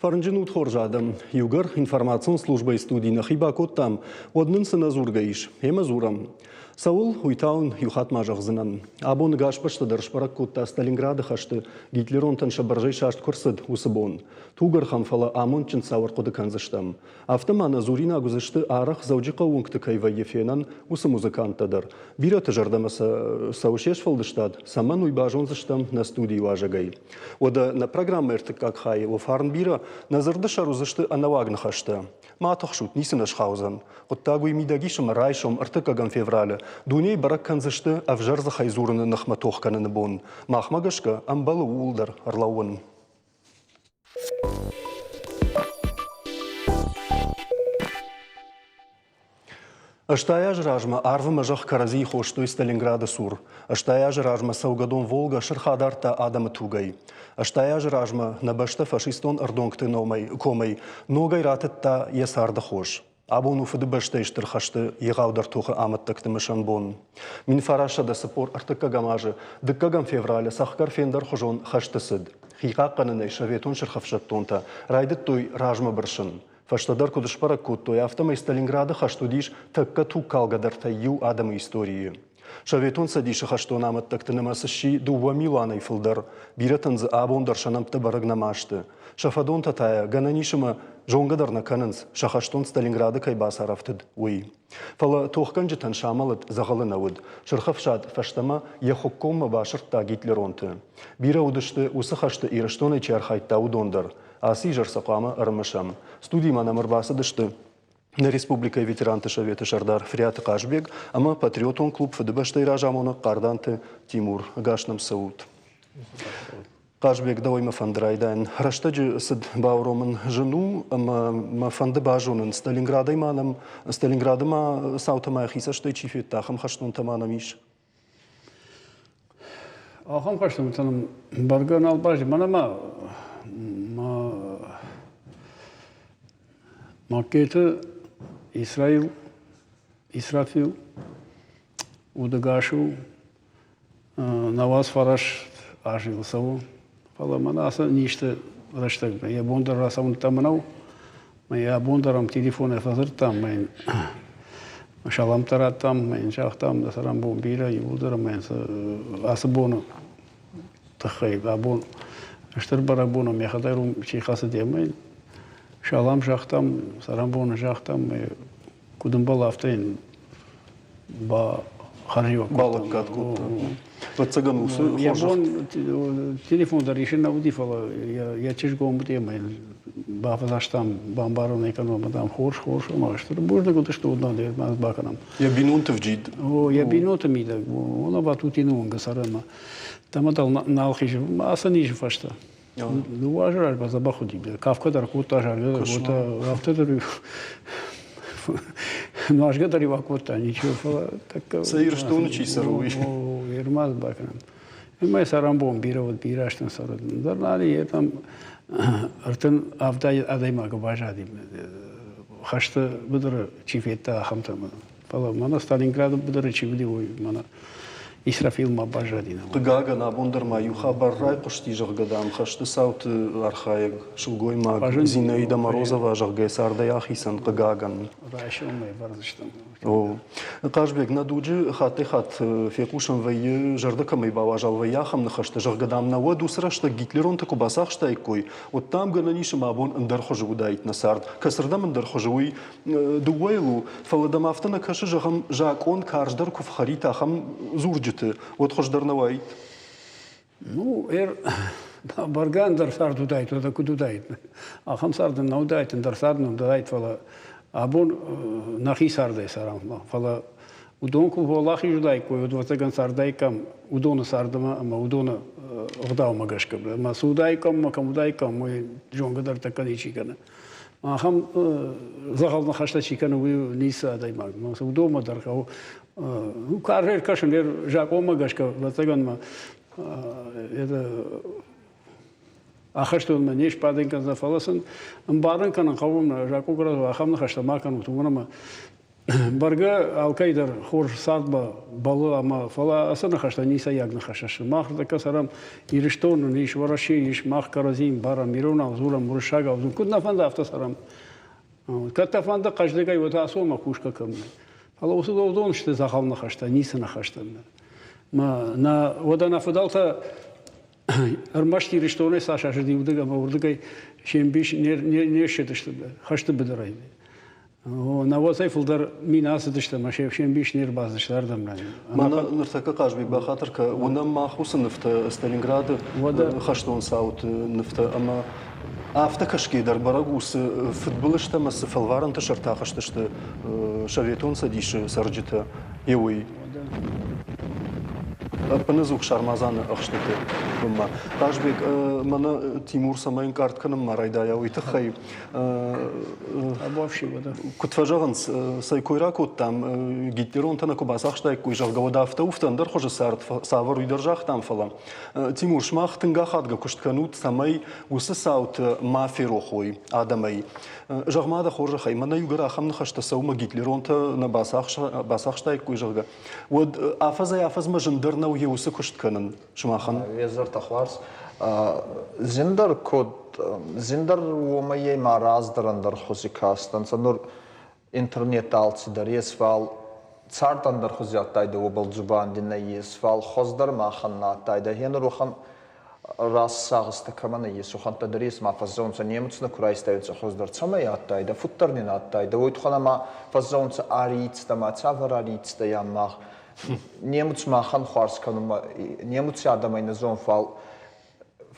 Фӕрнджын ут, хорз адӕм! Иугӕр информацион службӕйы студи нӕхи бакодтам, уӕд нын цы нӕ дзургӕ ис, ӕмӕ дзурӕм. Цӕуыл, уый та уын иу хатт ма зӕгъдзынӕн. Абон ӕгас бӕстӕ дӕр сбӕрӕг кодта Сталинграды хӕсты гитлеронтӕн сӕ бӕрзӕй саст куы рцыд, уыцы бон. Тугӕрхӕм, фӕлӕ амондджын цау ӕрхъуыды кӕндзыстӕм. Афтӕ ма нӕ дзуринаг уыдзысты, арӕх Дзӕуджыхъӕуы уынгты кӕй вӕййы фенӕн, уыцы музыканттӕ дӕр. Бирӕты зӕрдӕмӕ сӕ цӕуы се сфӕлдыстад, цӕмӕн, уый базондзыстӕм нӕ студийы уазӕгӕй. Уӕдӕ нӕ программӕйы ӕртыккаг хайы уӕ фарн бирӕ, нӕ дзырды сӕр уыдзысты ӕнӕуаг ныхӕстӕ. Ма тыхсут, ницы нӕ схаудзӕн. Хъуыддаг уый мидӕг ис ӕмӕ райсом, ӕртыккӕгӕм февралы, дунейы бӕрӕг кӕндзысты ӕвзӕр дзыхӕй дзурыны ныхмӕ тох кӕныны бон. Махмӕ гӕсгӕ, ӕмбӕлы ууыл дӕр ӕрлӕууын. 80 азы размӕ арвы мӕ зӕхх кӕрӕдзийы хостой Сталинграды цур. 80 азы размӕ цӕугӕдон Волгӕ сырх адардта адӕмы тугӕй. 80 азы размӕ нӕ бӕстӕ фашистон ӕрдонгты номӕй, комӕй ногӕй ратыдта йӕ царды хос. Абон у Фыдыбӕстӕйы Стыр хӕсты егъаудӕр тохы амӕттӕгты мысӕн бон. 1943 азы дыккӕгӕм февралы цӕхгӕр фендӕрхуызон хӕсты цыд. Хихъахъхъӕнынӕй советон сырхӕфсӕддонтӕ райдыдтой размӕ бырсын. Фӕстӕдӕр куыд сбӕрӕг кодтой, афтӕмӕй Сталинграды хӕст уыдис тӕккӕ тугкалгӕдӕртӕй иу адӕмы историйы. Советон Цӕдисы хӕстон амӕттӕгты нымӕц сси дыууӕ милуанӕй фылдӕр, бирӕтӕн дзы абон дӕр сӕ нӕмттӕ бӕрӕг нӕма сты. Сӕ фӕдонтӕ та йӕ, гӕнӕн ис ӕмӕ, зонгӕ дӕр нӕ кӕнынц, сӕ хӕстон Сталинграды кӕй бацарӕфтыд, уый. Фӕлӕ тохгӕнджытӕн сӕ амӕлӕт дзӕгъӕлы нӕ уыд. Сырх ӕфсад фӕстӕмӕ йӕ хуыккоммӕ басырдта гитлеронты. Бирӕ уыдысты, уыцы хӕсты Ирыстонӕй чи архайдта, уыдон дӕр. Ацы изӕр сӕ хъуамӕ ӕрымысӕм. Студимӕ нӕм ӕрбацыдысты нӕ республикӕйы ветеранты советы сӕрдар Фриаты Хъазбег ӕмӕ патриотон клуб Фыдыбӕстӕйы разамонӕг Хъарданты Тимур. Ӕгас нӕм цӕут. Хъазбег, дӕуӕй мӕ фӕнды райдайын. Рӕстӕджы цыд бауромын зын у, ӕмӕ мӕ фӕнды базонын, Сталинградӕй ма нӕм, Сталинграды ма цаутӕ ма йӕхи цӕстӕй чи федта, ахӕм хӕстонтӕ ма нӕм ис? Ахӕм хӕстонтӕ нӕм бӕргӕ нал баззад. Мӕнӕ ма Маккеты Исраил, Исрафил удӕгас у, 99 азы йыл цӕуы. Фӕлӕ мӕнӕ ацы низты рӕстӕг йӕ бон дӕр рацӕуын нӕу. Мӕ йӕ абон дӕр ӕм телефонӕй фӕдзырдтам, мӕ йын саламтӕ радтам, мӕ йын загътам, дӕ цӕрӕнбон бирӕ, иууылдӕр ӕмӕ йын ацы боны тыххӕй абон стыр бӕрӕгбон ӕмӕ йӕхӕдӕг уым чи хӕцыди ӕмӕ йын салам загътам, цӕрӕнбоны загътам, куыд ӕмбӕлы, афтӕ йын хӕрзиуӕг балӕггад кодта. Ӕвӕццӕгӕн, уыцы Йӕ бон телефон дӕр исын нӕ уыди, фӕлӕ йӕ чызг уым уыди ӕмӕ йын бафӕдзӕхстам, бамбарын ӕй кӕнон, ӕмӕ дам, хорз, хорз, ӕмӕ стыр бузныг уыдысты, уыдон дӕр ма бакӕнӕм. Йӕ бинонты вджид. О, йӕ бинонты мидӕг. Уонӕ Ватутины онг цӕры ӕмӕ дӕмӕ нал хизы. Ацы низы фӕстӕ. Дыууӕ азы размӕ дзӕбӕх уыди. Кафгӕ дӕр кодта, заргӕ дӕр кодта, афтӕ дӕр нуазгӕ дӕр-иу акодта, ничего, фӕлӕ тӕккӕ... Цы Ирыстоны чи цӕры, уый. Ермаз бакӕнӕм. Ӕмӕ цӕрӕнбон бирӕ уыд, бирӕ азтӕн цӕрыд. Дӕр нали, там 37 адӕймагы баззади хӕсты быдыры чи федта, ахӕмтӕ. Фӕлӕ мӕнӕ Сталинграды быдыры чи уыди, уый мӕнӕ Исрафил ма баззади. Хъыгагӕн, абон дӕр ма иу хабар райхъуысти, зӕгъгӕ, дам, хӕсты цауты архайӕг сылгоймаг Зинаида Морозова, зӕгъгӕ, цардӕй ахицӕн, хъыгагӕн. Райсомӕй бардзыстӕм. О. Хъазбег, нӕ дуджы хаттӕй-хатт фехъусӕн вӕййы, зӕрдӕ кӕмӕй бауазал вӕййы, ахӕм ныхӕстӕ, зӕгъгӕ, дам, нӕ уӕд уыцы рӕстӕг гитлеронтӕ куы бацахстаиккой, уӕд, дам, гӕнӕн ис ӕмӕ абон ӕндӕр хуызы уыдаид нӕ цард. Кӕцырдӕм ӕндӕр хуызы, уый дыууӕйыл у, фӕлӕ дӕм афтӕ нӕ кӕсы, зӕгъӕм, закъон карздӕр куы фхӕрит ахӕм дзурджыты, уӕд хуыздӕр нӕ уаид? Ну, бӕргӕ ӕндӕр цард уыдаид, уӕдӕ куыд уыдаид? Ахӕм цард нӕ уыдаид, ӕндӕр цард нӕ уыдаид, фӕлӕ абон нӕхи цардӕй цӕрӕм. Фӕлӕ уыдон куы уӕлахиз уыдаиккой, уӕд, ӕвӕццӕгӕн, цардаиккам уыдоны цардмӕ ӕмӕ уыдоны ӕгъдаумӕ гӕсгӕ. Ӕмӕ цы уыдаиккам ӕмӕ кӕм уыдаиккам, уый зонгӕ дӕр тӕккӕ ничи кӕны. Ахӕм дзӕгъӕл ныхӕстӕ чи кӕны, уый ницы адӕймаг. Уыдонмӕ дӕр хъӕуы ну, карзӕй ӕркӕсын, закъонмӕ гӕсгӕ, ӕвӕццӕгӕн ма ахӕстонмӕ не сбадын кӕндзӕн, фӕлӕ сын ӕмбарын кӕнын хъӕуы, закъон ахӕм ныхӕстӕ ма кӕнут, уымӕн ӕмӕ Бӕргӕ алкӕй дӕр хорз цардмӕ бӕллы ӕмӕ фӕлӕ ацы ныхӕстӕ ницӕйаг ныхӕстӕ сты. Мах ныртӕккӕ цӕрӕм Ирыстон нын ис, Уӕрӕсейы ис, мах кӕрӕдзийы ӕмбарӕм, иронау дзурӕм, уырыссагау дзурӕм. Куыд нӕ фӕнды, афтӕ цӕрӕм. Кӕд дӕ фӕнды хъӕздыгӕй, уӕд ацу ӕмӕ кусгӕ кӕм. Фӕлӕ уыцы уыдон сты дзӕгъӕл ныхӕстӕ, ницы ныхӕстӕ. Мӕ нӕ уӕдӕ нӕ фыдӕлтӕ ӕрмӕст Ирыстонӕй цас азыди уырдыг ӕмӕ уырдыгӕй се мбис не ссыдысты хӕсты быдырӕй. Науӕдзӕй фылдӕр мин ацыдысты ӕмӕ се мбис не рбацыдысты ардӕм. Мӕнӕ ныртӕккӕ Хъазбег бахатыр кӕ, уынӕм мах уыцы нывтӕ Сталинграды хӕстон цауты нывтӕ ӕмӕ афтӕ кӕсгӕ дӕр бӕрӕг у, цы фыдбылызтӕ ӕмӕ цы фӕлварӕнты сӕрты ахызтысты Советон Цӕдисы цӕрджытӕ, уый. Ӕппынӕдзух сармадзаны ӕхстыты бынмӕ. Хъазбег, мӕнӕ Тимур цӕмӕй ӕнкъард кӕнынмӕ райдайа, уый тыххӕй куыд фӕзӕгъынц, цӕй кой ракодтам, гитлеронтӕ нӕ куы бацахстаиккой, зӕгъгӕ, уӕд афтӕ уфтӕ ӕндӕр хуызы цард цавӕр уый дӕр загътам, фӕлӕ Тимур, сымах тынг ахадгӕ куыст кӕнут, цӕмӕй уыцы цауты ма ферох уой адӕмӕй. Зӕгъ-ма дӕ хорзӕхӕй, мӕнӕ иугӕр ахӕм ныхӕстӕ цӕуы мӕ гитлеронтӕ нӕ бацахстаиккой, зӕгъгӕ, уӕд афӕдзӕй-афӕдзмӕ зындӕр нӕу йе уыцы куыст кӕнын сымахӕн? Везӕртӕ хуарз. Зиндӕр код, зиндӕр уомӕй ма раздӕр ӕндӕр хузи кастӕнцӕ. Нур интернет алцидӕр ес, фал цард ӕндӕр хузи адтайдӕ, уобӕл дзубанди нӕййес, фал хуӕздӕр махӕн нӕ адтайдӕ. Гьенур уӕхӕн рассагъӕстӕ кӕмӕ нӕййес, уӕхӕнттӕ дӕр ес, ма фӕззӕгъунцӕ, немуц нӕ ку райстайуонцӕ хуӕздӕр цӕмӕй адтайдӕ, фуддӕр нин адтайдӕ, уой туххӕн ӕма фӕззӕгъунцӕ арицтӕ ма цавӕр арицтӕ ян мах. Немуц махӕн хуарз кӕнунмӕ, немуци адӕмӕй нӕ зонун, фал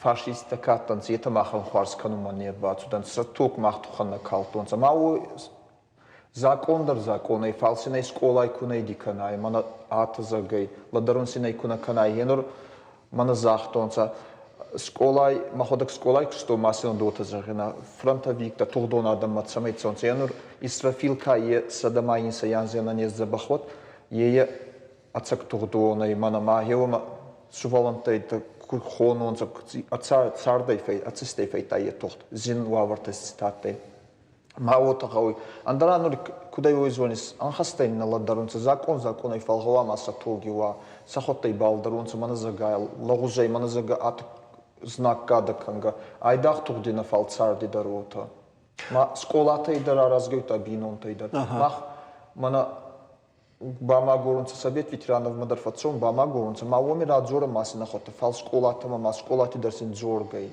фашисттӕ ка адтӕнцӕ, етӕ махӕн хуарз кӕнунмӕ не рбацудӕнцӕ, сӕ тог мах туххӕн нӕ калдтонцӕ. Ма уой закъон дӕр закъон ӕй, фал син ӕй скъолай ку нӕ кӕнай, мӕнӕ атӕзӕгӕй, лӕдӕрун син ӕй ку нӕ кӕнай, гьенур мӕнӕ загътонцӕ, скъолай, мӕхуӕдӕг скъолай кустон, ма син уотӕ зӕгъинӕ, фронтовиктӕ, тугъдон адӕммӕ цӕмӕй цӕунцӕ, гьенур Исрафил ка е 101 анзи ӕнӕнездзӕбӕх уӕд, е ӕцӕг тугъдонӕй мӕнӕ ма гъеуӕмӕ сувӕллӕнттӕй ку хононцӕ, цардӕй ӕцистӕй фӕйта е тугъд, зин уавӕртӕ цитаттӕй. Ма уотӕ гъӕуй. Ӕндӕра нур кудӕй уой зонис, ӕнхӕстӕй нӕ лӕдӕрунцӕ, закъон закъонӕй, фал гъӕуама сӕ тоги уа, сӕхуӕдтӕй балдӕрунцӕ мӕнӕ зӕгӕ, лӕгъузӕй мӕнӕ зӕгӕ знаггадӕ кӕнгӕ. Айдагъ тугъди нӕ, фал царди дӕр уотӕ. Ма скъолатӕй дӕр аразгӕ бийнонтӕй дӕр. Мах мӕнӕ бамӕгурунцӕ совет ветерановмӕ дӕр фӕццӕун, бамӕгурунцӕ, ма уоми радзорӕн ма син ӕхуӕдтӕ, фал скъолатӕмӕ ма скъолати дӕр син дзоргӕй.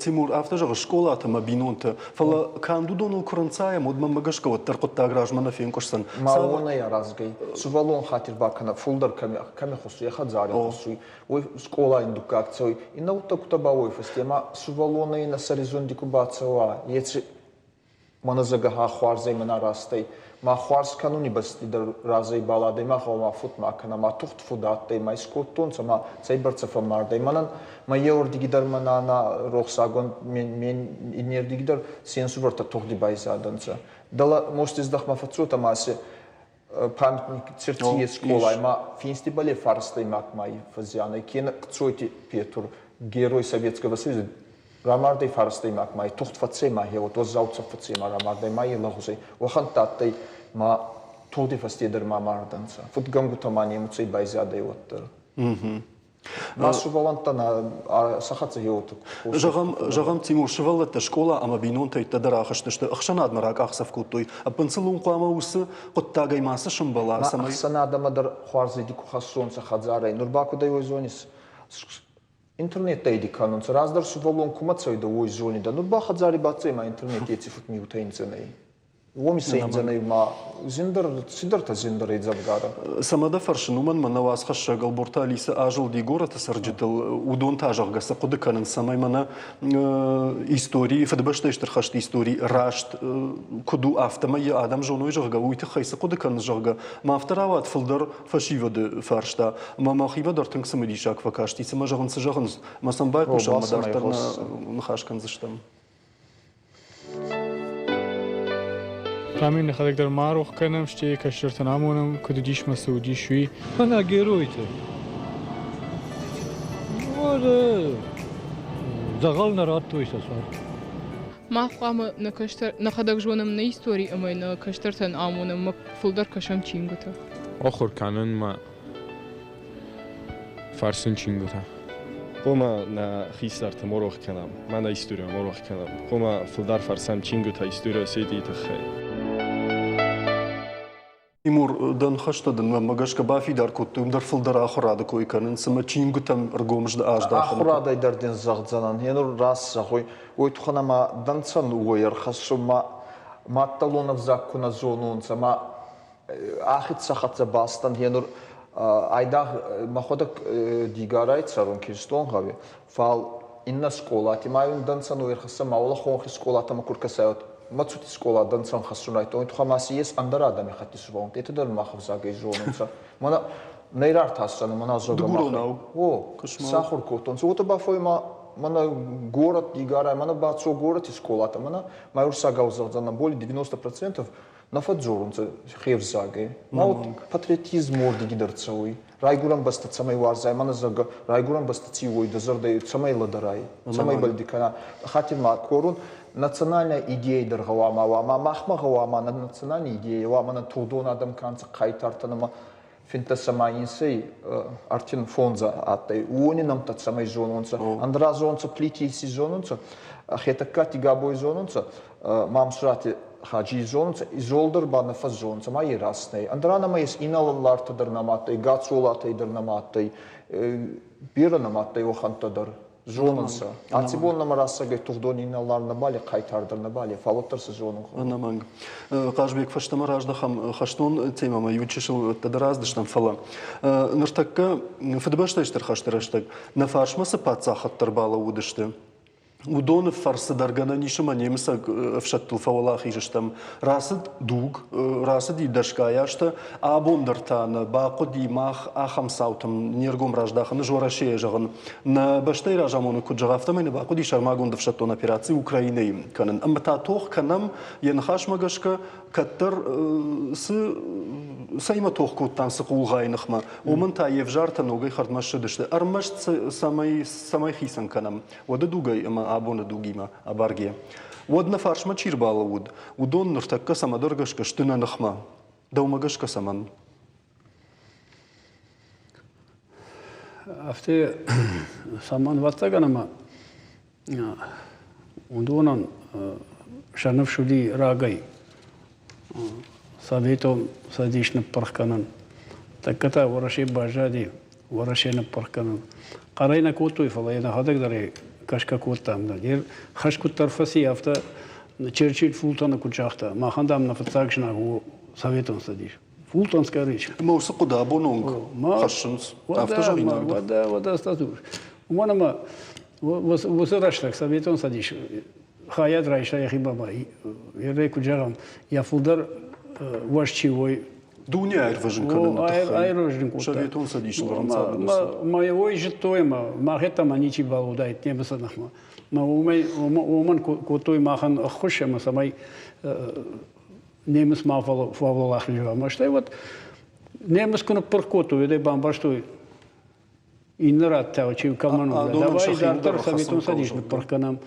Тимур, афтӕ зӕгъыс, скъолатӕ мӕ бинонтӕ, фӕлӕ канд уыдоныл куы рӕнцайӕм, уӕд мӕнмӕ гӕсгӕ уӕддӕр хъуыддаг размӕ нӕ фенкъуысдзӕн. Ма уонӕй аразгӕй, сувӕллон хатир бакӕнӕ, фулдӕр кӕми, кӕми хуссуй, хӕдзари хуссуй, уой скъолай ин дуккаг цӕуй, иннӕ гъуддӕгутӕ ба уой фӕсте, ма сувӕллонӕй нӕ сӕри зунди ку бацӕуа, еци Мӕнӕ зӕгӕ хуарзӕй мӕнӕ растӕй. Ма хуарз кӕнуни бӕсти дӕр разӕй баладӕй ма гъӕуама фуд ма кӕнӕ, ма тухт фуд адтӕй, ма искодтонцӕ, ма цӕйбӕрцӕ фӕммардӕй. Мӕнӕн мӕ еуӕрдиги дӕр мӕ нана рохсагон ме иннердиги дӕр се нсувӕртӕ тугъди байзадӕнцӕ. Дӕлӕ мостиздӕхмӕ фӕццотӕ ма си памятник Цирцийы скъолай ма финсти бале фарстӕймаг ма фӕззианӕй, кенӕ Кцойти Петр, герой Советского Союза, рамардӕй фарстӕймаг ма тухт фӕцӕй ма хеуат уӕззау цӕф фӕцӕй ма рамардӕй ма е лӕгъузӕй. Уӕхӕнттӕ адтӕй ма тугъди фӕсте дӕр ма мардӕнцӕ. Фудгӕнгутӕ ма немуцӕй байзадӕй уӕддӕр. Ма сывӕллӕттӕ сӕ хӕццӕ хеуӕтты Зӕгъӕм, зӕгъӕм, Тимур, сывӕллӕттӕ скъола ӕмӕ бинонтӕ дӕр ахызтысты, ӕхсӕнадмӕ ракъахдзӕф кодтой. Ӕппын сыл уым хъуамӕ уыцы хъуыддагӕй мацы сӕмбӕла, цӕмӕй... Ӕхсӕнадӕмӕ дӕр хуарзиди ку хӕссонцӕ хӕдзарӕй. Нур ба кудӕй уой зонис? Интернеттӕй ди кӕнунцӕ. Раздӕр сувӕллон кумӕ цӕуидӕ, уой зонидӕ. Нур ба хӕдзари бацӕй ма интернет еци фудмиутӕ индзӕнӕй. Уоми сӕндзӕнӕй ма зиндӕр, цидӕртӕ зиндӕрӕй дзӕвгарӕ. Цӕмӕ дӕ фӕрсын, уымӕн мӕнӕ уацхӕссӕг Ӕлборты Алисӕ азылди горӕты цӕрджытыл, уыдон та, зӕгъгӕ, цы хъуыды кӕнынц, цӕмӕй мӕнӕ историйы, Фыдыбӕстӕйы Стыр хӕсты истори раст куыд у, афтӕмӕй йӕ адӕм зоной, зӕгъгӕ, уый тыххӕй цы хъуыды кӕнынц, зӕгъгӕ, ма афтӕ рауад фылдӕр фӕсивӕды фарста. Ӕмӕ мӕхимӕ дӕр тынг цымыдисаг фӕкасти, цымӕ зӕгъын, цы зӕгъынц, мӕ сӕм байхъусӕм ӕмӕ дарддӕр нӕ ныхас кӕндзыстӕм. Рамин нӕхӕдӕг дӕр ма рох кӕнӕм, стӕй кӕстӕртӕн амонӕм, куыд уыдис мӕ цы уыдис, уый. Мӕнӕ геройтӕ. Уӕдӕ дзӕгъӕл нӕ радтой сӕ цард. Мах хъуамӕ нӕ кӕстӕр нӕхӕдӕг зонӕм нӕ истори ӕмӕ нӕ кӕстӕртӕн амонӕм ӕмӕ фылдӕр кӕсӕм чингуытӕ. Ахуыр кӕнынмӕ фӕрсын чингуытӕ. Хъуамӕ нӕ хистӕрты ма рох кӕнӕм, ма нӕ историйӕ ма рох кӕнӕм. Хъуамӕ фылдӕр фӕрсӕм чингуытӕ историйӕ Осетийы тыххӕй. Тимур, дӕ ныхӕстӕ дын мӕнмӕ гӕсгӕ бафидар кодтой, уым дӕр фылдӕр ахуырады кой кӕнынц ӕмӕ чингуытӕм ӕргом аздахын. Ахуырадӕй дӕр дин зӕгъдзӕнӕн, е нур раст зӕгъуй, уой туххӕн ӕма дӕнцӕн уой ӕрхӕссун ма маддӕлон ӕвзаг ку нӕ зонунцӕ, ма ахид сӕ хӕццӕ бастан, е нур айдагъ мӕхуӕдӕг Дигарай цӕрун Киристонгъӕуи, фал иннӕ скъолати ма ин дӕнцӕн уой ӕрхӕссӕ ма уӕлӕ хонхи скъолатӕмӕ ку ркӕсай, Мӕцути скъола дӕнцӕн хӕссун райдтон, тухӕ ма си ес ӕндӕр адӕмихӕтти сувӕллӕнттӕ, етӕ дӕр мах ӕвзагӕй зонунцӕ. Мӕнӕ нӕ рартасдзӕнӕ, мӕнӕ зӕгъгӕ Дыгуронау. О, сахур кодтонцӕ. Уотӕ бафой ма мӕнӕ город Дигарай, мӕнӕ бацо горӕти скъолатӕ, мӕнӕ ма урсагау зӕгъдзӕнӕн, более 90% нӕ фӕдздзорунцӕ хе взагӕй. Ма вот патриотизм уордиги дӕр цӕуй. Райгурӕн бӕстӕ цӕмӕй уарзай, мӕнӕ зӕгъгӕ, райгурӕн бӕстӕ ци уой, дӕ зӕрдӕ цӕмӕй лӕдӕрай, цӕмӕй бӕлди кӕна. Хатир ма корун, национальная идея дӕр гъӕуама уа, ма махмӕ гъӕуама нӕ национальная идея уа, мӕнӕ тугъдон адӕм ка нцӕ хъайтартӕн ӕма финддӕс ӕма инсӕй ӕртин фондз адтӕй, уони нӕмттӕ цӕмӕй зонунцӕ, ӕндӕра зонунцӕ Плити ци зонунцӕ, Хетӕгкати Габой зонунцӕ, Мамсурати Хаджи зонунцӕ, изолдӕр ба нӕ фӕззонунцӕ, ма е раст нӕй. Ӕндӕра нӕмӕ ес инӕлартӕ дӕр нӕма адтӕй, Гацолатӕй дӕр нӕма адтӕй, берӕ нӕма адтӕй уӕхӕнттӕ дӕр. Зонунцӕ. Аци бон нӕмӕ расагӕй тугъдон инӕлар нӕбал е, хъайтар дӕр нӕбал е, фал уӕддӕр сӕ зонун. Ӕнӕмӕнг. Хъазбег, фӕстӕмӕ раздӕхӕм хӕстон темӕмӕ, иу чысыл ӕддӕдӕр аздыстӕм, фӕлӕ ныртӕккӕ Фыдыбӕстӕйы Стыр хӕсты рӕстӕг нӕ фарсмӕ цы паддзахӕдтӕ ӕрбалӕууыдысты, уыдоны фӕрцы дӕр гӕнӕн ис ӕмӕ немыцаг ӕфсӕдтыл фӕуӕлахиз стӕм. Рацыд дуг, рацыди дӕсгай азтӕ, абон дӕр та нӕ бахъуыди мах ахӕм цаутӕм не ргом раздахын, ӕз Уӕрӕсейӕ зӕгъын. Нӕ бӕстӕйы разамонӕг куыд зӕгъы, афтӕмӕй нӕ бахъуыди сӕрмагонд ӕфсӕддон операци Украинӕйы кӕнын. Ӕмӕ та тох кӕнӕм, йӕ ныхасмӕ гӕсгӕ, кӕддӕр цы цӕимӕ тох кодтам, цы хъулгъайы ныхмӕ, уымӕн та йе взартӕ ногӕй хӕрдмӕ ссыдысты. Ӕрмӕст цӕмӕй хицӕн кӕнӕм уӕды дугӕй ӕмӕ абоны дугимӕ абаргӕ. Уӕд нӕ фарсмӕ чи рбалӕууыд, уыдон ныртӕккӕ цӕмӕдӕр гӕсгӕ сты нӕ ныхмӕ. Дӕумӕ гӕсгӕ цӕмӕн? Афтӕ цӕмӕн ӕвӕццӕгӕн ӕмӕ уыдонӕн сӕ ныфс уыди рагӕй Советон Цӕдис ныппырх кӕнын. Тӕккӕ та Уӕрӕсе баззади Уӕрӕсе ныппырх кӕнын. Хъӕрӕй нӕ кодтой, фӕлӕ йӕ нӕхӕдӕг дӕр кӕсгӕ кодтам. Хӕст куыддӕр фӕци, афтӕ Черчилль Фултоны куыд загъта, махӕн, дам, нӕ фыццаг знаг у Советон Цӕдис. Фултонская речь. Ӕмӕ уыцы хъуыды абоны онг хӕссынц. Афтӕ зӕгъинаг дӕр. Уӕдӕ, уӕдӕ, статус. Уымӕн ӕмӕ уыцы рӕстӕг Советон Цӕдис хайад райста йӕхи баба. Ерӕй куыд зӕгъӕм, йӕ фылдӕр уӕз чи уой, Дуне аирвӕзын кӕныны тыххӕй аирвӕзын кодта. Советон Цӕдисы ӕрӕнцад Ма уой зыдтой ӕмӕ мах йеддӕмӕ ничи балуыдаид немыцы ныхмӕ. Ма уымӕй уымӕн кодтой махӕн ӕххуыс ӕмӕ цӕмӕй немыц ма фӕуӕлахиз уа. Ӕмӕ стӕй вот немыц куы ныппырх кодтой, уӕд ӕй бамбӕрстой, иннӕ рӕттӕ чи кӕмӕн уыд. Давай дарддӕр Советон Цӕдис ныппырх кӕнӕм.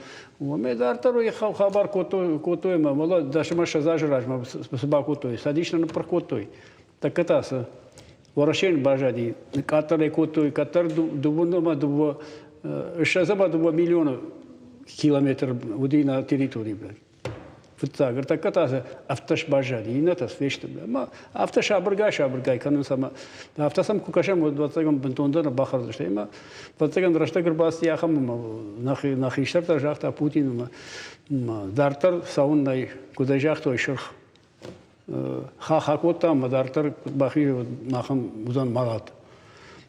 Уымӕй дарддӕр уый хабар кодтой ӕмӕ мӕлӕ дӕсӕмӕ ссӕдз азы размӕ цы бакодтой, Цӕдис нӕ ныппырх кодтой. Тӕккӕ та цы Уӕрӕсейы баззади, къаддӕр ӕй кодтой, кӕддӕр дыууын ӕмӕ дыууӕ, ссӕдз ӕмӕ дыууӕ миллионы километр уыди нӕ территорийы. Фыццаг, ӕртӕккӕ та дзы ӕвддӕс баззади, иннӕтӕ фесты. Ӕмӕ афтӕ сабыргай-сабыргай кӕнынц ӕмӕ афтӕ сӕм куы кӕсӕм, уӕд ӕвӕццӕгӕн бынтондӕр нӕ бахӕрдзысты. Ӕмӕ ӕвӕццӕгӕн рӕстӕг ӕрбацыди ахӕм, ӕмӕ нӕ хистӕртӕ загъта Путин ӕмӕ дарддӕр цӕуын нӕй, куыд ӕй загътой, сырх ха-ха кодта ӕмӕ дарддӕр бахизы махӕн уыдзӕн мӕлӕт.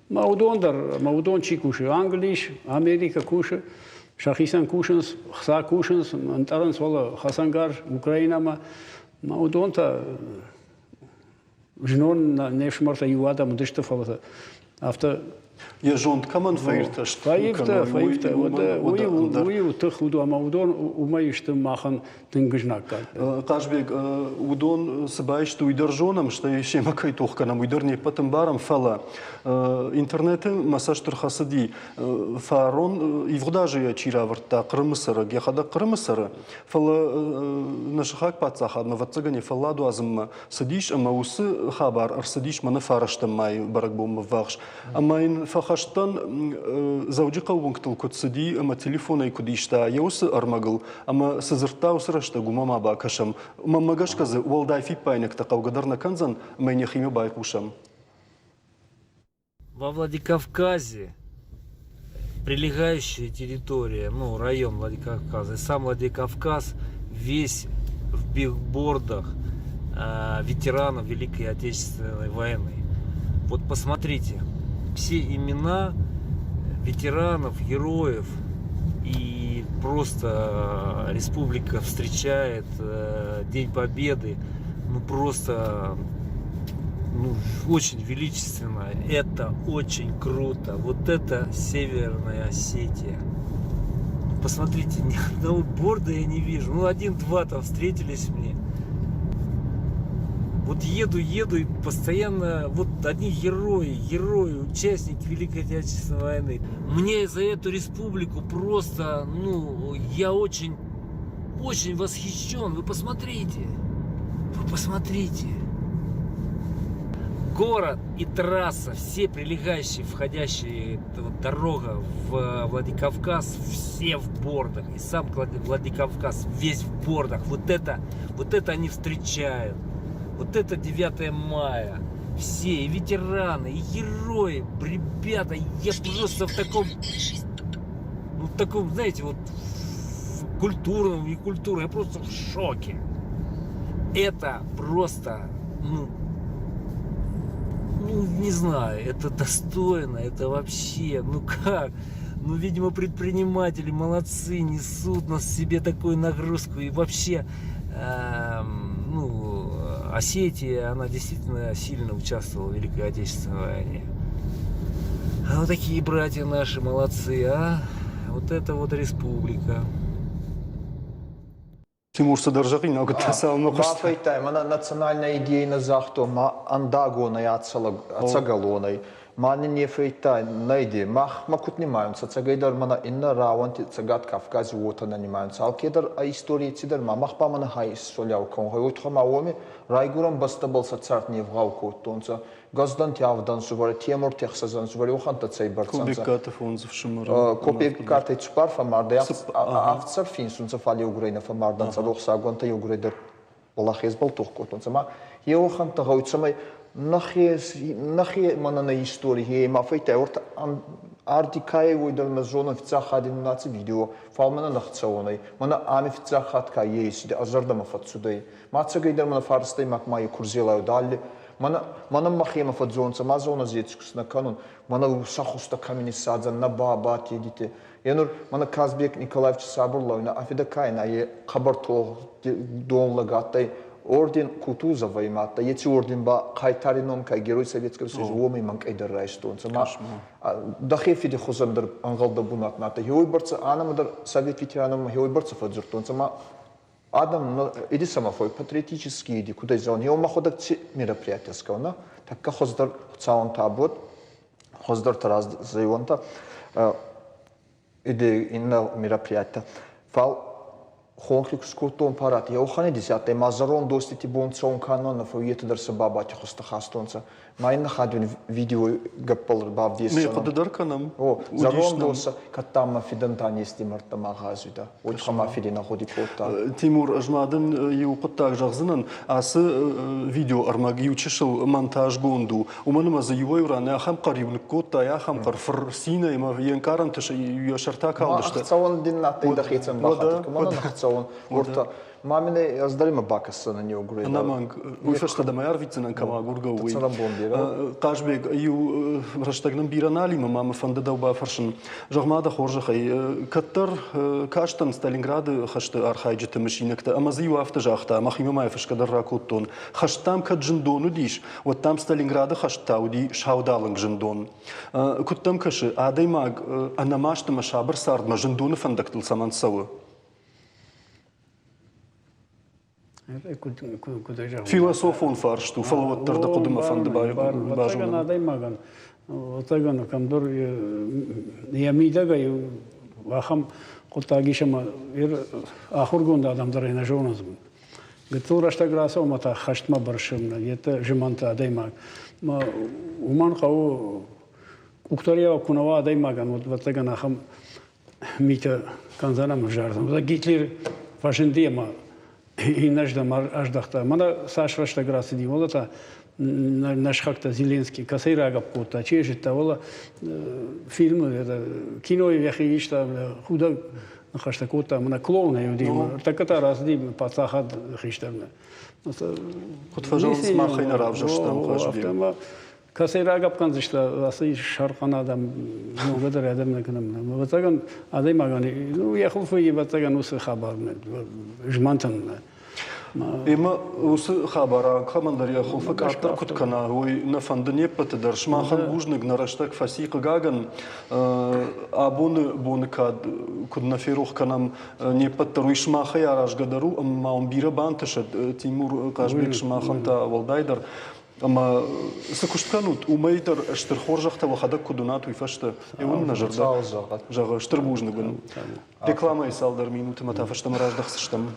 Мӕ уыдон дӕр, мӕ уыдон чи кусы, Англис, Америкӕ кусы, сӕхицӕн кусынц, хца кусынц, ӕнтъӕрынц, фӕлӕ хӕцӕнгарз Украинӕмӕ. Мӕ уыдон та знон не фсымӕртӕ иу адӕм уыдысты, фӕлӕ афтӕ. Йӕ зонд кӕмӕн фӕиртӕст? Фӕивта, фӕивта. Уӕдӕ уый у тых, уыдон ӕмӕ уыдон уымӕй сты махӕн тынг знаггад. Хъазбег, уыдон цы баисты, уый дӕр зонӕм, стӕй семӕ кӕй тох кӕнӕм, уый дӕр не ппӕт ӕмбарӕм, фӕлӕ интернеты мӕ цӕст ӕрхӕцыди, фарон ивгъуыд азы йӕ чи равӕрдта, Хъырымы цӕрӕг, йӕхӕдӕг Хъырымы цӕры, фӕлӕ нӕ сыхаг паддзахадмӕ, ӕвӕццӕгӕн, йӕ фӕллад уадзынмӕ цыдис ӕмӕ уыцы хабар ӕрцыдис мӕнӕ фарӕстӕм майы бӕрӕгбонмӕ ввахс. Ӕмӕ йын фӕхӕст дӕн, Дзӕуджыхъӕуы уынгтыл куыд цыди ӕмӕ телефонӕй куыд иста йӕ уыцы ӕрмӕгыл, ӕмӕ цы дзырдта уыцы рӕстӕг, уымӕ ма бакӕсӕм. Мӕнмӕ гӕсгӕ дзы уӕлдай фиппаинӕгтӕ хъӕугӕ дӕр нӕ кӕндзӕн, ӕмӕ йын йӕхимӕ байхъусӕм. Во Владикавказе прилегающая территория, ну, район Владикавказа, и сам Владикавказ весь в бигбордах ветеранов Великой Отечественной войны. Вот посмотрите, все имена ветеранов, героев, и просто республика встречает День Победы, ну просто ну, очень величественно. Это очень круто. Вот это Северная Осетия. Посмотрите, ни одного борда я не вижу. Ну, один-два там встретились мне. Вот еду, еду и постоянно вот одни герои, герои, участники Великой Отечественной войны. Мне за эту республику просто, ну, я очень, очень восхищен. Вы посмотрите, вы посмотрите. Город и трасса, все прилегающие, входящие, вот, дорога в Владикавказ, все в бордах. И сам Владикавказ весь в бордах. Вот это они встречают. Вот это 9 мая. Все, и ветераны, и герои, ребята, я просто в таком, ну, в таком, знаете, вот в культурном, не культурном, я просто в шоке. Это просто, ну, не знаю, это достойно, это вообще, ну как? Ну, видимо, предприниматели молодцы, несут на себе такую нагрузку. И вообще, ну, Осетия, она действительно сильно участвовала в Великой Отечественной войне. А вот такие братья наши молодцы, а? Вот это вот республика. Тимур цыдӕр зӕгъинаг уыдтӕ цалынмӕ хъуыста. Бафӕйтай, мӕнӕ национальная идея нӕ загътон, ма ӕндагонӕй ӕцӕгӕлонӕй. Ма нин не фӕйтай, нӕ идея. Мах ма куд нимайунцӕ, ӕцӕгӕйдӕр мӕнӕ иннӕ рауӕнти Цӕгат Кавкази уотӕ нӕ нимайунцӕ. Алкедӕр ӕ историй цидӕр ма мах ба мӕнӕ хай исолиау кӕун уой туххӕй ма уоми райгурӕн бӕстӕбӕл сӕ цард не вгъау кодтонцӕ. Гӕздӕнти авдӕнсувӕри, Темурти ӕхсӕзӕнсувӕри уӕхӕнттӕ цӕйбӕрцӕ нцӕ. Кобегкати фондз ӕфсымӕры. Кобегкатӕй цуппар фӕммардӕй, авдсӕр финсунцӕ, фал еугурӕй нӕ фӕммардӕнцӕ, рохсагонтӕ еугурӕй дӕр уӕлахезбӕл тох кодтонцӕ. Ма еуӕхӕнттӕ гъӕуй, цӕмӕй нӕхе, нӕхе мӕнӕ нӕ истори, хе ма фӕйтай, уорта арди кайӕй уой дӕр нӕ зонун фиццаг хатт наци видео, фал мӕнӕ нӕхцӕуонӕй, мӕнӕ ами фиццаг хатт ка ес, ӕ зӕрдӕмӕ фӕццудӕй. Ма ӕцӕгӕйдӕр мӕнӕ фарстӕймаг ма е курзелай далли Мӕнӕ, мӕнӕ мӕхемӕ фӕдздзорунцӕ, ма зонӕ зецкус нӕ кӕнун, мӕнӕ сӕ хузтӕ кӕми ниссадзӕн, нӕ баба тедите. Е нур мӕнӕ Казбек Николаевич Сабурлавина ӕ фидӕ ка ӕй, е хъӕбӕр донлӕг адтӕй, орден Кутузова имӕ адтӕй, еци орден ба хъайтари ном ка Герой Советского Союза, уомӕй мӕнкъӕй дӕр райстонцӕ. Ма дӕхе фиди хузӕн дӕр ӕнгъӕл дӕ бунат нӕ адтӕй. Хеуой бӕрцӕ анӕмӕ дӕр совет ветеранӕмӕ хеуой бӕрцӕ фӕдздзурдтонцӕ, ма Адӕм иди самохой патриотический иди куд ӕй зӕгъун, еу мӕхуӕдӕг ци мероприятие скӕнӕ, тӕккӕ хуӕздӕр Хуцауӕн табуат, хуӕздӕртӕ раздзӕуонтӕ, иди иннӕ мероприятие. Фал хонхи ку скодтон парад, еухани десяттӕй ма зӕронд достити бон цӕун кӕнон, нӕ фал етӕ дӕр сӕ бабати хузтӕ хастонцӕ. Ма иннӕ хатт видео гӕппӕл бавдесдзӕнӕн. Ме хъуыды дӕр кӕнӕм. О, зӕронд доса, кӕд дам мӕ фидӕн та нести мӕрдтӕм агъазуидӕ. Уой туххӕй ма фиди нӕ гъуди кодта. Тимур, ӕз ма дын иу хъуыддаг зӕгъдзынӕн. Ацы видеоӕрмӕг иу чысыл монтажгонд у. Уымӕн ӕмӕ дзы иуӕй ран ахӕм хъӕр-иу ныккодтай, ахӕм хъӕр фыр цинӕй ӕмӕ йе нкъарӕнты йӕ сӕртӕ калдысты. Ӕхцӕуӕн дин адтӕй дӕхецӕн бахатир, мӕнӕн ӕхцӕуӕн. цӕун, уорта. Ма мин ӕз дӕр имӕ бакӕсдзӕнӕн еугурӕй. Ӕнӕмӕнг, уый фӕстӕ дӕм ӕрвитдзӕнӕн, кӕм агургӕ, уый. Цӕрӕнбон бирӕ. Хъазбег, иу рӕстӕг нын бирӕ нал и, ма мӕ фӕнды дӕу бафӕрсын. Зӕгъ-ма дӕ хорзӕхӕй, кӕддӕр кастӕн Сталинграды хӕсты архайджыты мысинӕгтӕ ӕмӕ дзы иу афтӕ загъта, мӕхимӕ ма йӕ фысгӕ дӕр ракодтон. Хӕст дам кӕд зындон уыдис, уӕд дам Сталинграды хӕст та уыди саудалынг зындон. Куыд дӕм кӕсы, адӕймаг ӕнӕмаст ӕмӕ сабыр цардмӕ зындоны фӕндӕгтыл цӕмӕн цӕуы? Философон фарст у, фӕлӕ уӕддӕр дӕ хъуыдымӕ фӕнды базонын. Адӕймагӕн, ӕцӕгӕн, кӕмдӕр йӕ мидӕгӕй ахӕм хъуыддаг ис, ӕмӕ ахуыргонд адӕм дӕр ӕй нӕ зонынц. Гыццыл рӕстӕг рацӕуы ӕмӕ та хӕстмӕ бырсы, йедтӕ зымӕнты адӕймаг. Уымӕн хъӕуы къухдариуӕг куы нӕ уа адӕймагӕн, уӕд, ӕвӕццӕгӕн, ахӕм митӕ кӕндзӕн ӕмӕ взардзӕн. Гитлер фӕзынди ӕмӕ иннӕрдӕм аздӕхта. Мӕнӕ цас рӕстӕг рацыди, уӕлӕ та нӕ сыхӕгтӕ Зеленский кӕцӕй рагӕпп кодта, чи зыдта, уӕлӕ фильмы, кинойы йӕхи иста, худӕг ныхӕстӕ кодта, мӕнӕ клоунӕй уыди, ӕртӕккӕ та рацыди паддзахад хистӕрмӕ. Куыд фӕзӕгъынц, махӕй нӕ равзӕрстам Хазби. Кӕцӕй рагӕпп кӕндзысты ацы сӕрхъӕн адӕм, зонгӕ дӕр адӕм нӕ кӕнӕм. Ӕвӕццӕгӕн, адӕймагӕн ну, йӕ хуылфы ӕвӕццӕгӕн уыцы хабар змӕнтын. Ӕмӕ уыцы хабар алкӕмӕн дӕр йӕ хуылфы къаддӕр куыд кӕна, уый нӕ фӕнды не ппӕты дӕр. Сымахӕн бузныг, нӕ рӕстӕг фӕци, хъыгагӕн, абоны боны кад куыд нӕ ферох кӕнӕм не ппӕт дӕр, уый сымахӕй аразгӕ дӕр у, ӕмӕ ма уын бирӕ бантысӕд, Тимур Хъазбег, сымахӕн та уӕлдайдӕр. Ӕмӕ цы куыст кӕнут, уымӕй дӕр стыр хорзӕхтӕ уӕхӕдӕг куыд уынат, уый фӕстӕ уын нӕ зӕрдӕ зӕгъы стыр бузныг уын. Рекламӕйы цалдӕр минутмӕ та фӕстӕмӕ раздӕхдзыстӕм.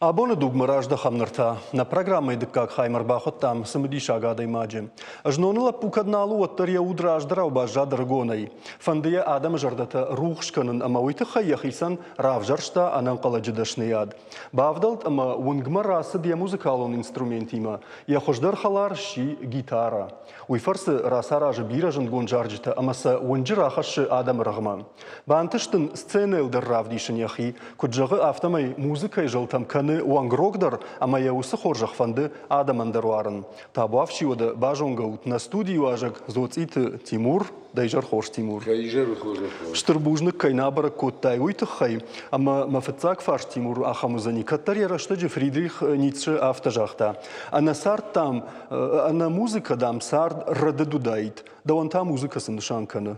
Абоны дугмӕ раздӕхӕм ныр та. Нӕ программӕйы дыккаг хаймӕ ӕрбахуыдтам цымыдисаг адӕймаджы. Зноны лӕппу кӕд нал у, уӕддӕр йӕ уд раздӕрау баззад ӕрыгонӕй. Фӕнды йӕ адӕмы зӕрдӕтӕ рухс кӕнын ӕмӕ уый тыххӕй йӕхицӕн равзӕрста ӕнӕнхъӕлӕджы дӕсныйад. Бавдӕлд ӕмӕ уынгмӕ рацыд йӕ музыкалон инструментимӕ. Йӕ хуыздӕр хӕлар сси гитарӕ. Уый фӕрцы рацаразы бирӕ зындгонд зарджытӕ ӕмӕ сӕ уынджы рахӕссы адӕмы рӕгъмӕ. Бантыст ын сценӕйыл дӕр равдисын йӕхи. Куыд зӕгъы, афтӕмӕй музыкӕйы зӕлтӕм кӕны уӕнгрогдӕр ӕмӕ йӕ уыцы хорзӕх фӕнды адӕмӕн дӕр уарын. Табуафси уӕдӕ базонгӕ ут нӕ студийы уазӕг Дзоцъиты Тимур. Дӕ изӕр хорз, Тимур. Дӕ изӕры хорзӕх. Стыр бузныг кӕй нӕ абӕрӕг кодтай, уый тыххӕй. Ӕмӕ мӕ фыццаг фарст, Тимур, ахӕм уыдзӕни. Кӕддӕр йӕ рӕстӕджы Фридрих Ницше афтӕ загъта: ӕнӕ цард, дам, ӕнӕ музыкӕ, дам, цард рӕдыд уыдаид. Дӕуӕн та музыкӕ цы нысан кӕны?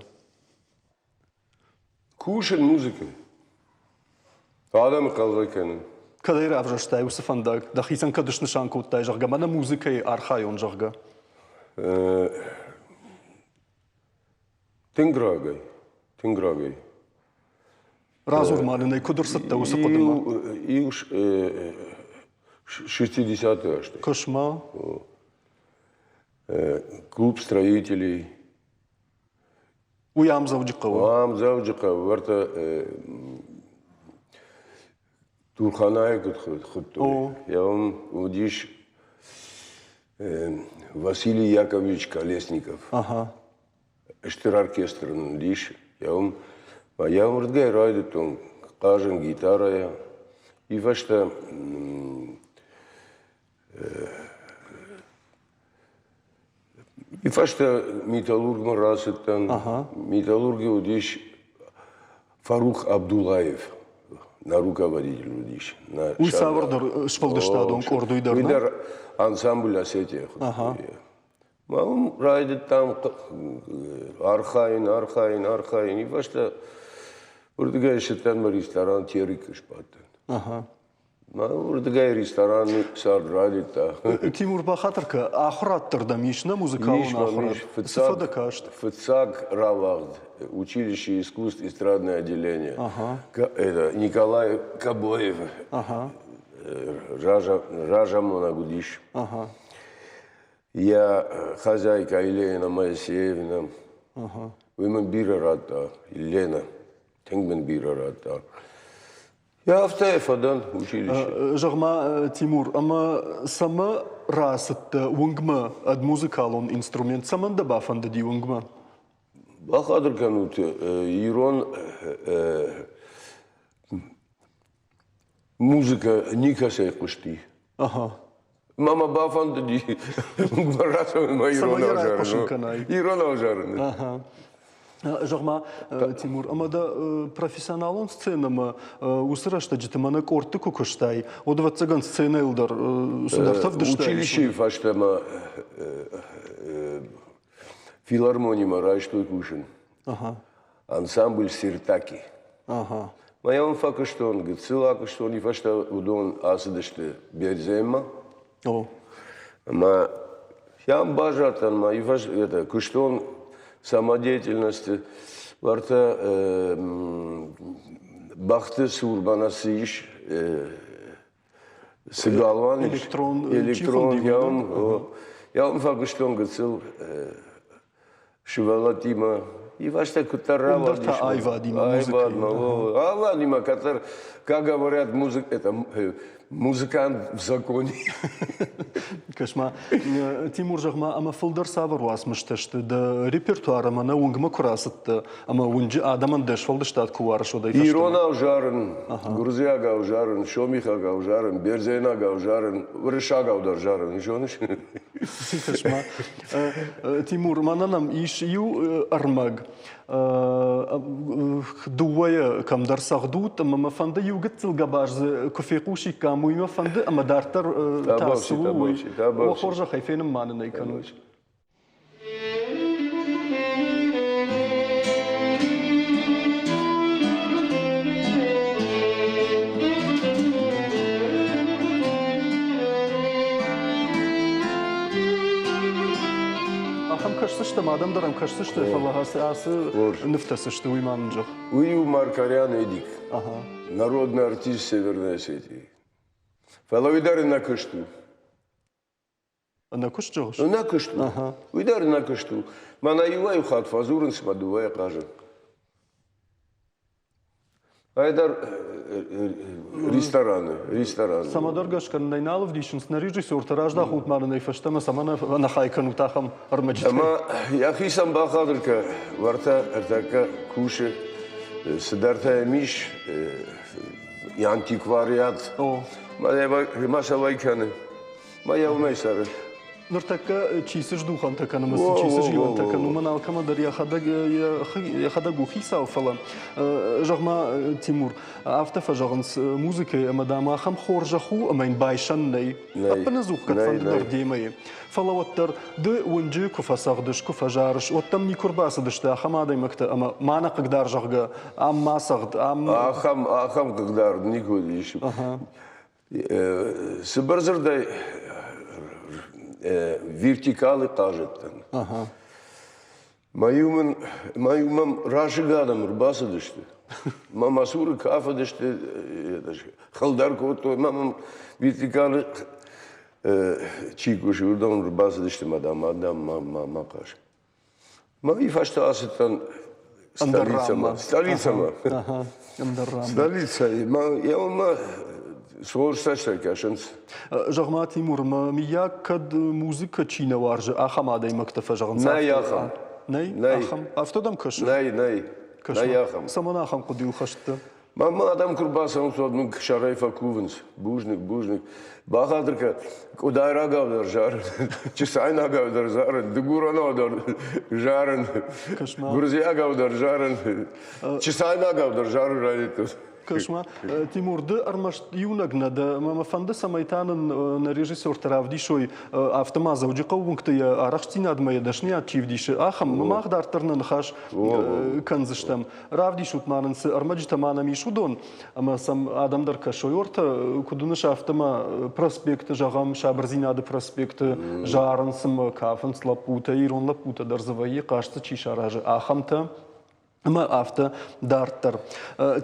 Кусын музыкӕ. Адӕмы хъӕлдзӕг кӕнын. Кӕдӕй равзӕрстай уыцы фӕндаг? Дӕхицӕн кӕд снысан кодтай, зӕгъгӕ, мӕнӕ музыкӕйы архайон, зӕгъгӕ? Тынг рагӕй, тынг рагӕй. Радзур ма нын ӕй, куыд ӕрцыдтӕ уыцы хъуыдымӕ? Иу 60-ты азты. Куысма? Клуб строителей. Уый ам Дзӕуджыхъӕуы? Ам Дзӕуджыхъӕуы, уӕртӕ Турханайы куыд хуыдтой. Йӕ уым уыдис Василий Яковлевич Колесников. Стыр оркестр ын уыдис. Йӕ уым йӕ уырдгӕй райдыдтон хъазын гитарӕйӕ. И фӕстӕ И фӕстӕ металлургмӕ рацыдтӕн. Металлурги уыдис Фарух Абдулаев, нӕ руководитель уыдис. Уый цавӕрдӕр сфӕлдыстадон къорд уый дӕр? Уый дӕр ансамбль Осетия хуыдтой. Мӕ уым райдыдтам архайын, архайын, архайын. И фӕстӕ уырдыгӕй ссыдтӕн мӕ ресторан Терек-ы сбадтӕн. Уырдыгӕй рестораны цард райдыдта. Тимур, бахатыр кӕ, ахуырад дӕр дӕм ис, нӕ музыкалон ахуырад? Цы фӕдӕ каст? Фыццаг рауагъд училище искусств эстрадное отделение. Это Николай Кобоев. Разамонӕг уыдис. Йӕ хозяйка Елена Моисеевна. Уый мын бирӕ радта, Елена. Тынг мын бирӕ радта. Афтӕ фӕдӕн училище. Зӕгъ-ма, Тимур, ӕмӕ цӕмӕ рацыдтӕ уынгмӕ ӕд музыкалон инструмент? Цӕмӕн дӕ бафӕндыди уынгмӕ? Бахатыр кӕнут, ирон музыкӕ никӕцӕй хъуысти. Ага. Мама бафӕндыди рацӕуын иронау зарын. Иронау зарын. Ага. Зӕгъ-ма, Тимур, ӕмӕ дӕ профессионалон сценӕмӕ уыцы рӕстӕджыты мӕнӕ къордты куы куыстай, уӕд, ӕвӕццӕгӕн, сценӕйыл дӕр цыдӕртӕ вдыстай. Училищейы фӕстӕмӕ филармонимӕ райстой кусын. Ансамбль «Сиртаки». Ага. Мӕ уым фӕкуыстон, гыццыл акуыстон, и фӕстӕ уыдон ацыдысты Бердземмӕ. О. Ӕмӕ сӕм баззадтӕн ма и это, куыстон самодеятельности. Уӕртӕ бӕхты цур мӕнӕ цы ис, цы галуан ис. Электрон, электрон, я уым, я уым фӕкуыстон гыццыл сывӕллӕттимӕ. И фӕстӕ куыддӕр рауадис. Та аивадимӕ, музыкаимӕ. Аивадимӕ, кӕддӕр, как говорят, музык, это, музыкант в законе. Кӕс-ма, Тимур, зӕгъ-ма, ӕмӕ фылдӕр цавӕр уацмыстӕ сты дӕ репертуар ӕмӕ нӕ уынгмӕ куы рацыдтӕ, ӕмӕ уынджы адӕмӕн дӕ сфӕлдыстад куы уарыс, уӕдӕй фӕстӕмӕ? Иронау зарын, гуырдзиагау зарын, сомихагау зарын, бердзенагау зарын, уырыссагау дӕр зарын, зоныс? Кӕс-ма, Тимур, мӕнӕн ӕм ис иу ӕрмӕг. Дыууӕйы кӕмдӕр цӕгъдут, ӕмӕ мӕ фӕнды иу гыццыл гӕбаз дзы куы фехъусиккам, уый мӕ фӕнды, ӕмӕ дарддӕр та цы у, уый. Уӕ хорзӕхӕй фенын ма нын ӕй кӕнут. Ахӕм кӕсдзыстӕм, адӕм дӕр ӕм кӕсдзысты, фӕлӕ ацы нывтӕ цы сты, уый ма нын зӕгъ. Уый у Маркарян Эдик, народный артист Северной Осетии. Фӕлӕ уый дӕр нӕ куыст у. Ӕнӕ куыст зӕгъыс? Ӕнӕ куыст у. Уый дӕр ӕнӕ куыст у. Мӕнӕ иуӕй хатт фӕдзурынц мӕ дыууӕйӕ хъазын. Айдар рестораны, рестораны. Цӕмӕдӕр гӕсгӕ нын ӕй нал ӕвдисынц нӕ режиссертӕ, раздахут ма нын ӕй фӕстӕмӕ, цӕмӕн ӕнӕхай кӕнут ахӕм ӕрмӕджытӕй. Ӕмӕ йӕхицӕн бахатыр кӕ, уӕртӕ ӕртӕккӕ кусы, цыдӕртӕ йӕм ис, антиквариат. Ма сӕ уӕй кӕны. Ма йӕ уымӕй цӕры. Ныртӕккӕ чи цы здухӕнтӕ кӕны ӕмӕ чи цы зилӕнтӕ кӕны, уымӕн алкӕмӕн дӕр йӕхӕдӕг йӕхӕдӕг у хицау, фӕлӕ зӕгъ-ма, Тимур, афтӕ фӕзӕгъынц музыкӕйы ӕмӕ дам ахӕм хорзӕх у ӕмӕ йын байсӕн нӕй. Ӕппынӕдзух кӕдфӕнды дӕр демӕ и. Фӕлӕ уӕддӕр ды уынджы куы фӕцӕгъдыс, куы фӕзарыс, уӕд дӕм никуы ӕрбацыдысты ахӕм адӕймӕгтӕ ӕмӕ ма нӕ хъыгдар, зӕгъгӕ, ам ма цӕгъд, ам... Ахӕм, ахӕм хъыгдард никуы уыдис. Цыбыр дзырдӕй вертикалы хъазыдтӕн. Мӕ-иу мын, мӕ-иу мӕм расыг адӕм ӕрбацыдысты. Мӕ мӕ цуры кафыдысты, хылдӕр кодтой, мӕ мӕм вертикалы чи кусы, уыдон ӕрбацыдысты мӕ дам, адӕм ма, ма, ма хъаз. Мӕ фӕстӕ ацыдтӕн столицӕмӕ. Столицӕмӕ. Столицӕйы. Мӕ хорз цӕстӕй кӕсынц. Зӕгъ-ма, Тимур, мӕ мыййаг кӕд музыкӕ чи нӕ уарзы, ахӕм адӕймӕгтӕ фӕзӕгъынц? Нӕй ахӕм. Нӕй? Ахӕм? Афтӕ дӕм кӕсы? Нӕй, нӕй. Нӕй ахӕм. Цӕмӕн ахӕм хъуыдыйыл хӕст дӕ? Мӕнмӕ адӕм куы рбацӕуынц, уӕд мын сӕрӕй фӕкувынц. Бузныг, бузныг. Бахатыр кӕ, къуыдайрагау дӕр зарын, чысайнагау дӕр зарын, дыгуронау дӕр зарын, гуырдзиагау дӕр зарын, чысайнагау дӕр зарын райдыдтон. Кӕс-ма, Тимур, ды ӕрмӕст иунӕг нӕ дӕ, ӕмӕ мӕ фӕнды, цӕмӕй та нын нӕ режиссертӕ равдисой, афтӕ ма Дзӕуджыхъӕуы уынгты йӕ арӕхстдзинадмӕ йӕ дӕсныйад чи вдисы, ахӕм. Мах дарддӕр нӕ ныхас кӕндзыстӕм. Равдисут ма нын, цы ӕрмӕджытӕ ма нӕм ис, уыдон, ӕмӕ сӕм адӕм дӕр кӕсой. Ортӕ, куыд уыныс, афтӕ ма проспекты, зӕгъӕм, Сабырдзинады проспекты зарынц ӕмӕ кафынц лӕппутӕ, ирон лӕппутӕ дӕр дзы вӕййы, хъазт дзы чи саразы, ахӕмтӕ. Ӕмӕ афтӕ дарддӕр.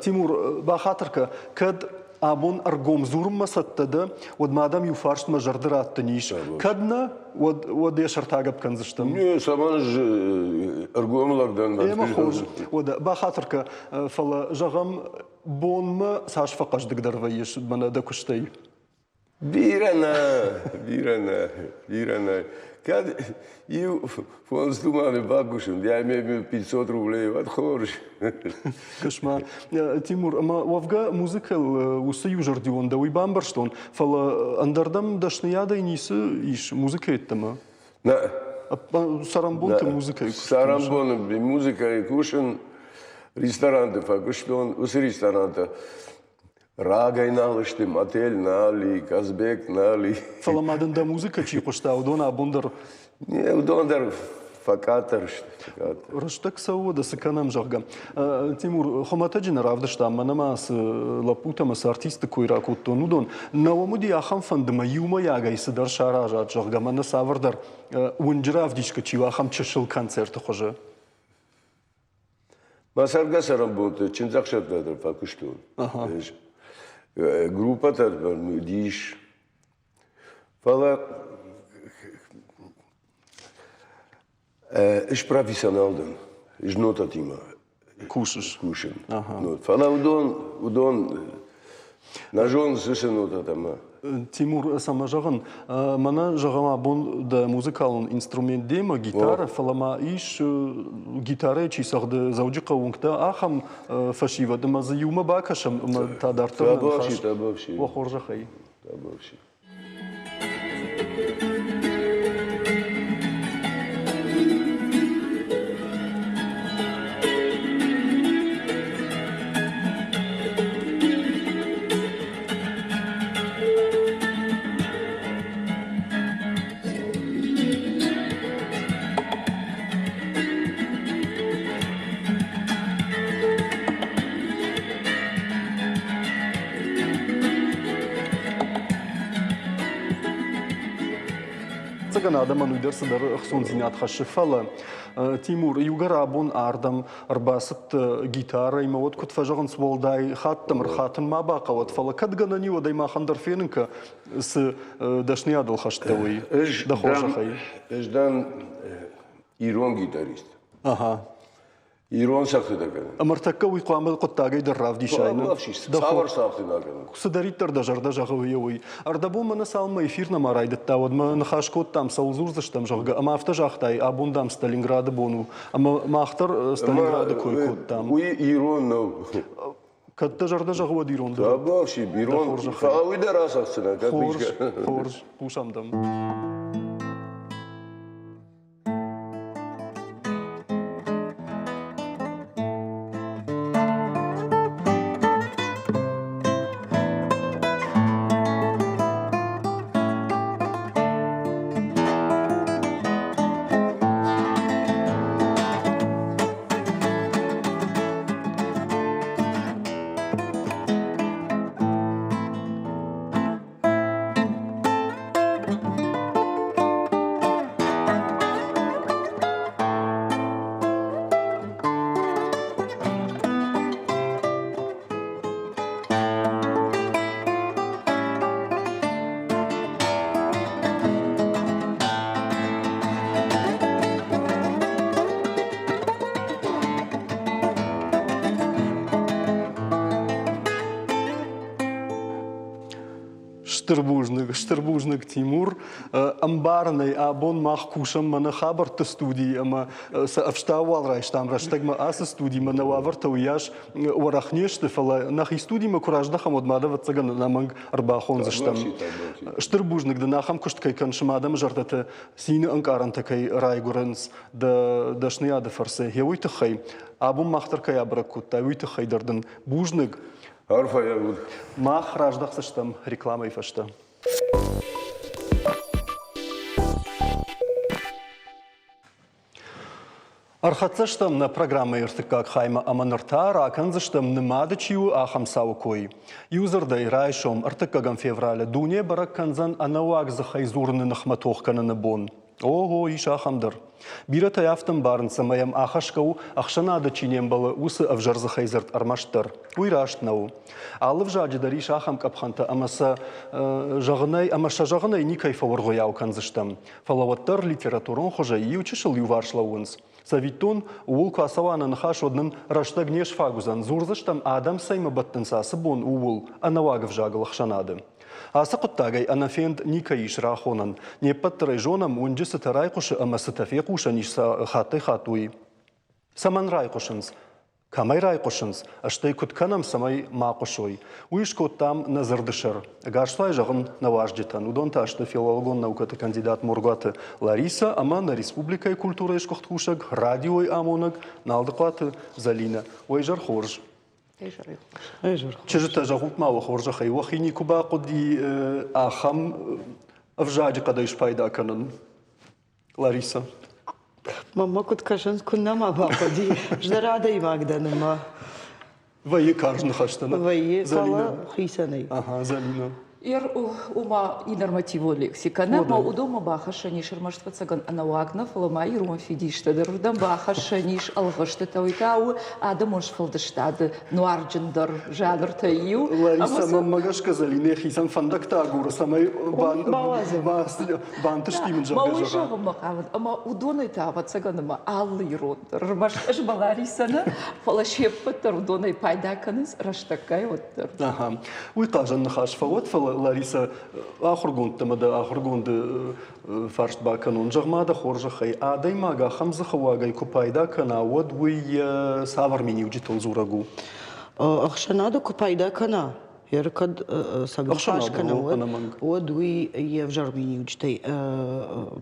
Тимур, бахатыр кӕ, кӕд абон ӕргом дзурынмӕ цӕттӕ дӕ, уӕд ма дӕм иу фарст мӕ зӕрды раттын ис. Кӕд нӕ, уӕд, уӕд йӕ сӕртагӕпп кӕндзыстӕм. Не, цӕмӕн ӕз ӕргом лӕг дӕн. Ӕмӕ хорз. Уӕдӕ бахатыр кӕ, фӕлӕ зӕгъӕм, бонмӕ цас фӕхъӕздыгдӕр вӕййыс мӕнӕ дӕ куыстӕй? Бирӕ нӕ, бирӕ нӕ, бирӕ нӕ. Кӕд иу фондз туманы бакусын, я имею 500 рублей, уӕд хорз. Кӕс-ма, Тимур, ӕмӕ уӕвгӕ музыкӕйыл уыцы иузӕрдион дӕ, уый бамбӕрстон, фӕлӕ ӕндӕрдӕм дӕсныйадӕй ницы ис музыкӕ йеддӕмӕ? Нӕ. Цӕрӕнбонты музыкӕйы куыст. Цӕрӕнбоны музыкӕйы кусын, ресторанты фӕкуыстон, уыцы ресторантӕ рагӕй нал сты, мотель нал и, Казбек нал и. Фӕлӕ ма дын дӕ музыкӕ чи хъуыста, уыдон абон дӕр Не, уыдон дӕр фӕкъаддӕр сты. Рӕстӕг цӕуы, да цы кӕнӕм, зӕгъгӕ. Тимур, хуымӕтӕджы нӕ равдыстам, мӕнӕ ма цы лӕппутӕ ӕмӕ цы артистты кой ракодтон, уыдон. Нӕ уӕм уыди ахӕм фӕнд, ӕмӕ иумӕйагӕй цыдӕр саразат, зӕгъгӕ, мӕнӕ цавӕрдӕр уынджы равдисгӕ чи у, ахӕм чысыл концерты хуызы? Мӕ цӕргӕ-цӕрӕнбонты чындзӕхсӕвтӕ дӕр фӕкуыстон. Группӕтӕ уыдис. Фӕлӕ ӕз профессионал дӕн, ӕз нотатимӕ кусыс. Кусын. Фӕлӕ уыдон, уыдон нӕ зонынц уыцы нотатӕ ӕмӕ Тимур, цӕмӕ зӕгъын, мӕнӕ зӕгъӕм абон дӕ музыкалон инструмент демӕ гитарӕ, фӕлӕ ма ис гитарӕйы чи цӕгъды Дзӕуджыхъӕуы уынгтӕ, ахӕм фӕсивӕд, ӕмӕ дзы иумӕ бакӕсӕм ӕмӕ та дарддӕр нӕ ныхас. Уӕ хорзӕхӕй. Табуафси. Ӕвӕццӕгӕн адӕмӕн уый дӕр цыдӕр ӕхцондзинад хӕссы, фӕлӕ Тимур, иугӕр абон ардӕм ӕрбацыдтӕ гитарӕимӕ, уӕд куыд фӕзӕгъынц, уӕлдай хаттӕм ӕрхатын ма бахъӕуӕд, фӕлӕ кӕд гӕнӕн и, уӕд ӕй махӕн дӕр фенын кӕ, цы дӕсныйадыл хӕст дӕ, уый дӕ хорзӕхӕй. Ӕз дӕн ирон гитарист. Ага. Ирон цӕгъдтытӕ кӕнын. Ӕмӕ ӕртӕккӕ уый хъуамӕ хъуыддагӕй дӕр равдисай. Цавӕр цӕгъдтытӕ кӕнын? Цыдӕриддӕр дӕ зӕрдӕ зӕгъы, уый. Ӕрдӕбон мӕнӕ цалынмӕ эфир нӕма райдыдта, уӕдмӕ ныхас кодтам, цӕуыл дзурдзыстӕм, зӕгъгӕ, ӕмӕ афтӕ загътай, абон, дам, Сталинграды бон у. Ӕмӕ мах дӕр Сталинграды кой кодтам. Уый ирон нӕу. Кӕд дӕ зӕрдӕ зӕгъы, уӕд ирон дӕр. Табуафси, ирон. Фӕлӕ уый дӕр ацӕгъддзынӕ, кӕд Хорз, хорз, хъусӕм дӕм. Стыр бузныг, стыр бузныг, Тимур. Ӕмбарынӕй абон мах кусӕм мӕнӕ хабӕртты студийы ӕмӕ сӕ ӕфстау уал райстам рӕстӕгмӕ ацы студимӕ нӕ уавӕртӕ уыйас уӕрӕх не сты, фӕлӕ нӕхи студимӕ куы раздӕхӕм, уӕд ма дӕ, ӕвӕццӕгӕн, ӕнӕмӕнг ӕрбахондзыстӕм. Стыр бузныг дын, ахӕм куыст кӕй кӕныс ӕмӕ адӕмы зӕрдӕты цины ӕнкъарӕнтӕ кӕй райгуырынц дӕ дӕсныйады фӕрцы. Гъе уый тыххӕй абон мах дӕр кӕй абӕрӕг кодтай, уый тыххӕй дӕр дын бузныг. Арфӕйаг уыд. Мах раздӕхдзыстӕм рекламӕйы фӕстӕ. Ӕрхӕццӕ стӕм нӕ программӕйы ӕртыккаг хаймӕ ӕмӕ ныр та ракӕндзыстӕм нымады чи у, ахӕм цауы кой. Иудзырдӕй, райсом, ӕртыккӕгӕм февралы, дуне бӕрӕг кӕндзӕн ӕнӕуаг дзыхӕй дзурыны ныхмӕ тох кӕныны бон. Ого, ис ахӕм дӕр. Бирӕтӕ афтӕ ӕмбарынц, ӕмӕ йӕм ахӕсгӕ у, ӕхсӕнады чи не мбӕлы, уыцы ӕвзӕр дзыхӕй дзырд ӕрмӕстдӕр. Уый раст нӕу. Алы взаджы дӕр ис ахӕм къӕпхӕнтӕ ӕмӕ сӕ зӕгъынӕй ӕмӕ сӕ зӕгъынӕй никӕй фӕуыргъуыйау кӕндзыстӕм. Фӕлӕ уӕддӕр литературон хуызӕй иу чысыл иуварс лӕууынц. Цӕвиттон, ууыл куы ацӕуа нӕ ныхас, уӕд нын рӕстӕг не сфаг уыдзӕн, дзурдзыстӕм, адӕм цӕймӕ бӕттынц ацы бон, ууыл, ӕнӕуаг ӕвзагыл ӕхсӕнады. Ацы хъуыддагӕй ӕнӕфенд никӕй ис рахонӕн. Не ппӕт дӕр ӕй зонӕм, уынджы цытӕ райхъуысы ӕмӕ цытӕ фехъусӕн ис хаттӕй-хатт, уый. Цӕмӕн райхъуысынц? Кӕмӕй райхъуысынц, стӕй куыд кӕнӕм, цӕмӕй ма хъуысой? Уый скодтам нӕ дзырды сӕр. Ӕгасцуай зӕгъын нӕ уазджытӕн. Уыдон та сты филологон наукӕты кандидат Моргуаты Ларисӕ ӕмӕ нӕ республикӕйы культурӕйы сгуыхт кусӕг, радиойы амонӕг Налдыхъуаты Зӕлинӕ. Уӕ изӕр хорз! Чызджытӕ, зӕгъут ма уӕ хорзӕхӕй, уӕхи никуы бахъуыди ахӕм ӕвзаджы хъӕдӕй спайда кӕнын? Лариса. Мамӕ куыд кӕсынц, куы нӕма бахъуыди. Ӕз адӕймаг дӕн ӕмӕ. Вӕййы карз ныхӕстӕ. Вӕййы, фӕлӕ хицӕнӕй. Ага, Зӕлинӕ. Ер ома инормативон лексикӕ нӕ, ма уыдонмӕ бахӕссӕн ис ӕрмӕст фыццагӕн ӕнӕуаг нӕ, фӕлӕ ма ирон фидистӕ дӕр уырдӕм бахӕссӕн ис ӕлгъыстытӕ. Уый та у адӕмон сфӕлдыстады нуарджындӕр жанртӕй иу. Лариса, мӕнмӕ гӕсгӕ Зӕлинӕ хицӕн фӕндӕгтӕ агуры, цӕмӕй бантысти мын, зӕгъгӕ, Мӕ уый зӕгъынмӕ хъавыд, ӕмӕ уыдонӕй та, ӕвӕццӕгӕн, ӕмӕ алы ирон дӕр, ӕрмӕст ӕз мӕ Ларисӕ нӕ, фӕлӕ се ппӕт дӕр уыдонӕй пайда кӕнынц рӕстӕггай уӕддӕр. Ага. Уый хъазӕн ныхас фӕуӕд, фӕлӕ Ларисӕ, ахуыргондтӕ ӕмӕ дӕ ахуыргонды фарст бакӕнон. Зӕгъ-ма дӕ хорзӕхӕй, адӕймаг ахӕм дзыхыуагӕй куы пайда кӕна, уӕд уый цавӕр миниуджытыл дзурӕг у? Ӕхсӕнады куы пайда кӕна, Ер кӕд цӕгныхас кӕна, уӕд уый йе взӕр миниуджытӕй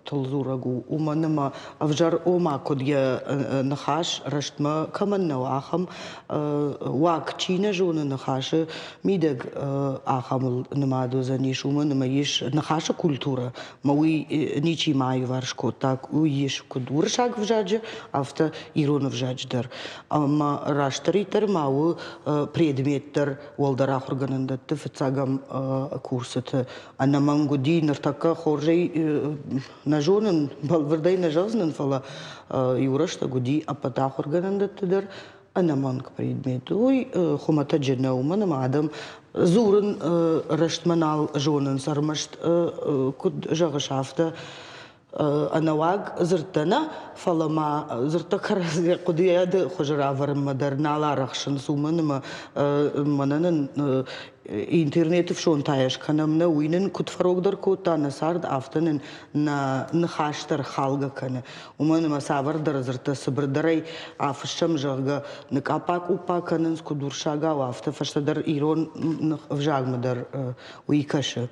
тыл дзурӕг у, уымӕн ӕмӕ ӕвзӕр ома куыд йӕ ныхас рӕстмӕ кӕмӕн нӕу, ахӕм уаг чи нӕ зоны ныхасы мидӕг ахӕмыл нымад уыдзӕнис, уымӕн ӕмӕ ис ныхасы культурӕ, ӕмӕ уый ничи ма аиуварс кодта, уый ис куыд уырыссаг ӕвзаджы, афтӕ ирон ӕвзаджы дӕр. Ӕмӕ растдӕриддӕр ма у предмет дӕр уӕлдӕр ахуыргӕнӕндӕтты фыццагӕм курсыты ӕнӕмӕнг уыди ныртӕккӕ хорзӕй нӕ зонын, бӕлвырдӕй нӕ зӕгъдзынӕн, фӕлӕ иу рӕстӕг уыди ӕппӕт ахуыргӕнӕндӕтты дӕр ӕнӕмӕнг предмет. Уый хуымӕтӕджы нӕ, уымӕн ӕмӕ адӕм дзурын рӕстмӕ нал зонынц, ӕрмӕст куыд зӕгъыс, афтӕ ӕнӕуаг дзырдтӕ нӕ, фӕлӕ ма дзырдтӕ кӕрӕдзи хъуыдыйады хуызы равӕрынмӕ дӕр нал арӕхсынц, уымӕн ӕмӕ мӕнӕ нын интернеты фсонтӕ скӕнӕм нӕ, уый нын куыд фӕрогдӕр кодта нӕ цард, афтӕ нын нӕ ныхас дӕр халгӕ кӕны. Уымӕн ӕмӕ цавӕрдӕр дзырдтӕ цыбырдӕрӕй афыссӕм, зӕгъгӕ, ныкъаппа-къуппа кӕнынц куыд урсагау, афтӕ фӕстӕдӕр ирон ӕвзагмӕ дӕр уый кӕсы.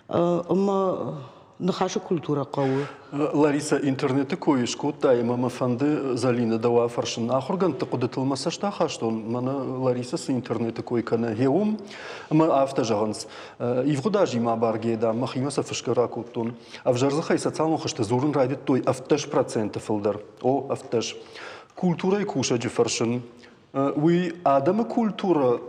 Ӕмӕ ныхасы культурӕ хъӕуы. Лариса, интернеты кой скодтай ӕмӕ мӕ фӕнды Зӕлинӕ дӕу афӕрсын. Ахуыргӕндты хъуыдытыл мӕ цӕст ахастон, мӕнӕ Лариса цы интернеты кой кӕны, гъе уым. Ӕмӕ афтӕ зӕгъынц, ивгъуыд азимӕ абаргӕйӕ, дам, мӕхимӕ сӕ фысгӕ ракодтон. Ӕвзӕр дзыхӕй социалон хызты дзурын райдыдтой 17% фылдӕр. О, 17. Культурӕйы кусӕджы фӕрсын, уый адӕмы культурӕ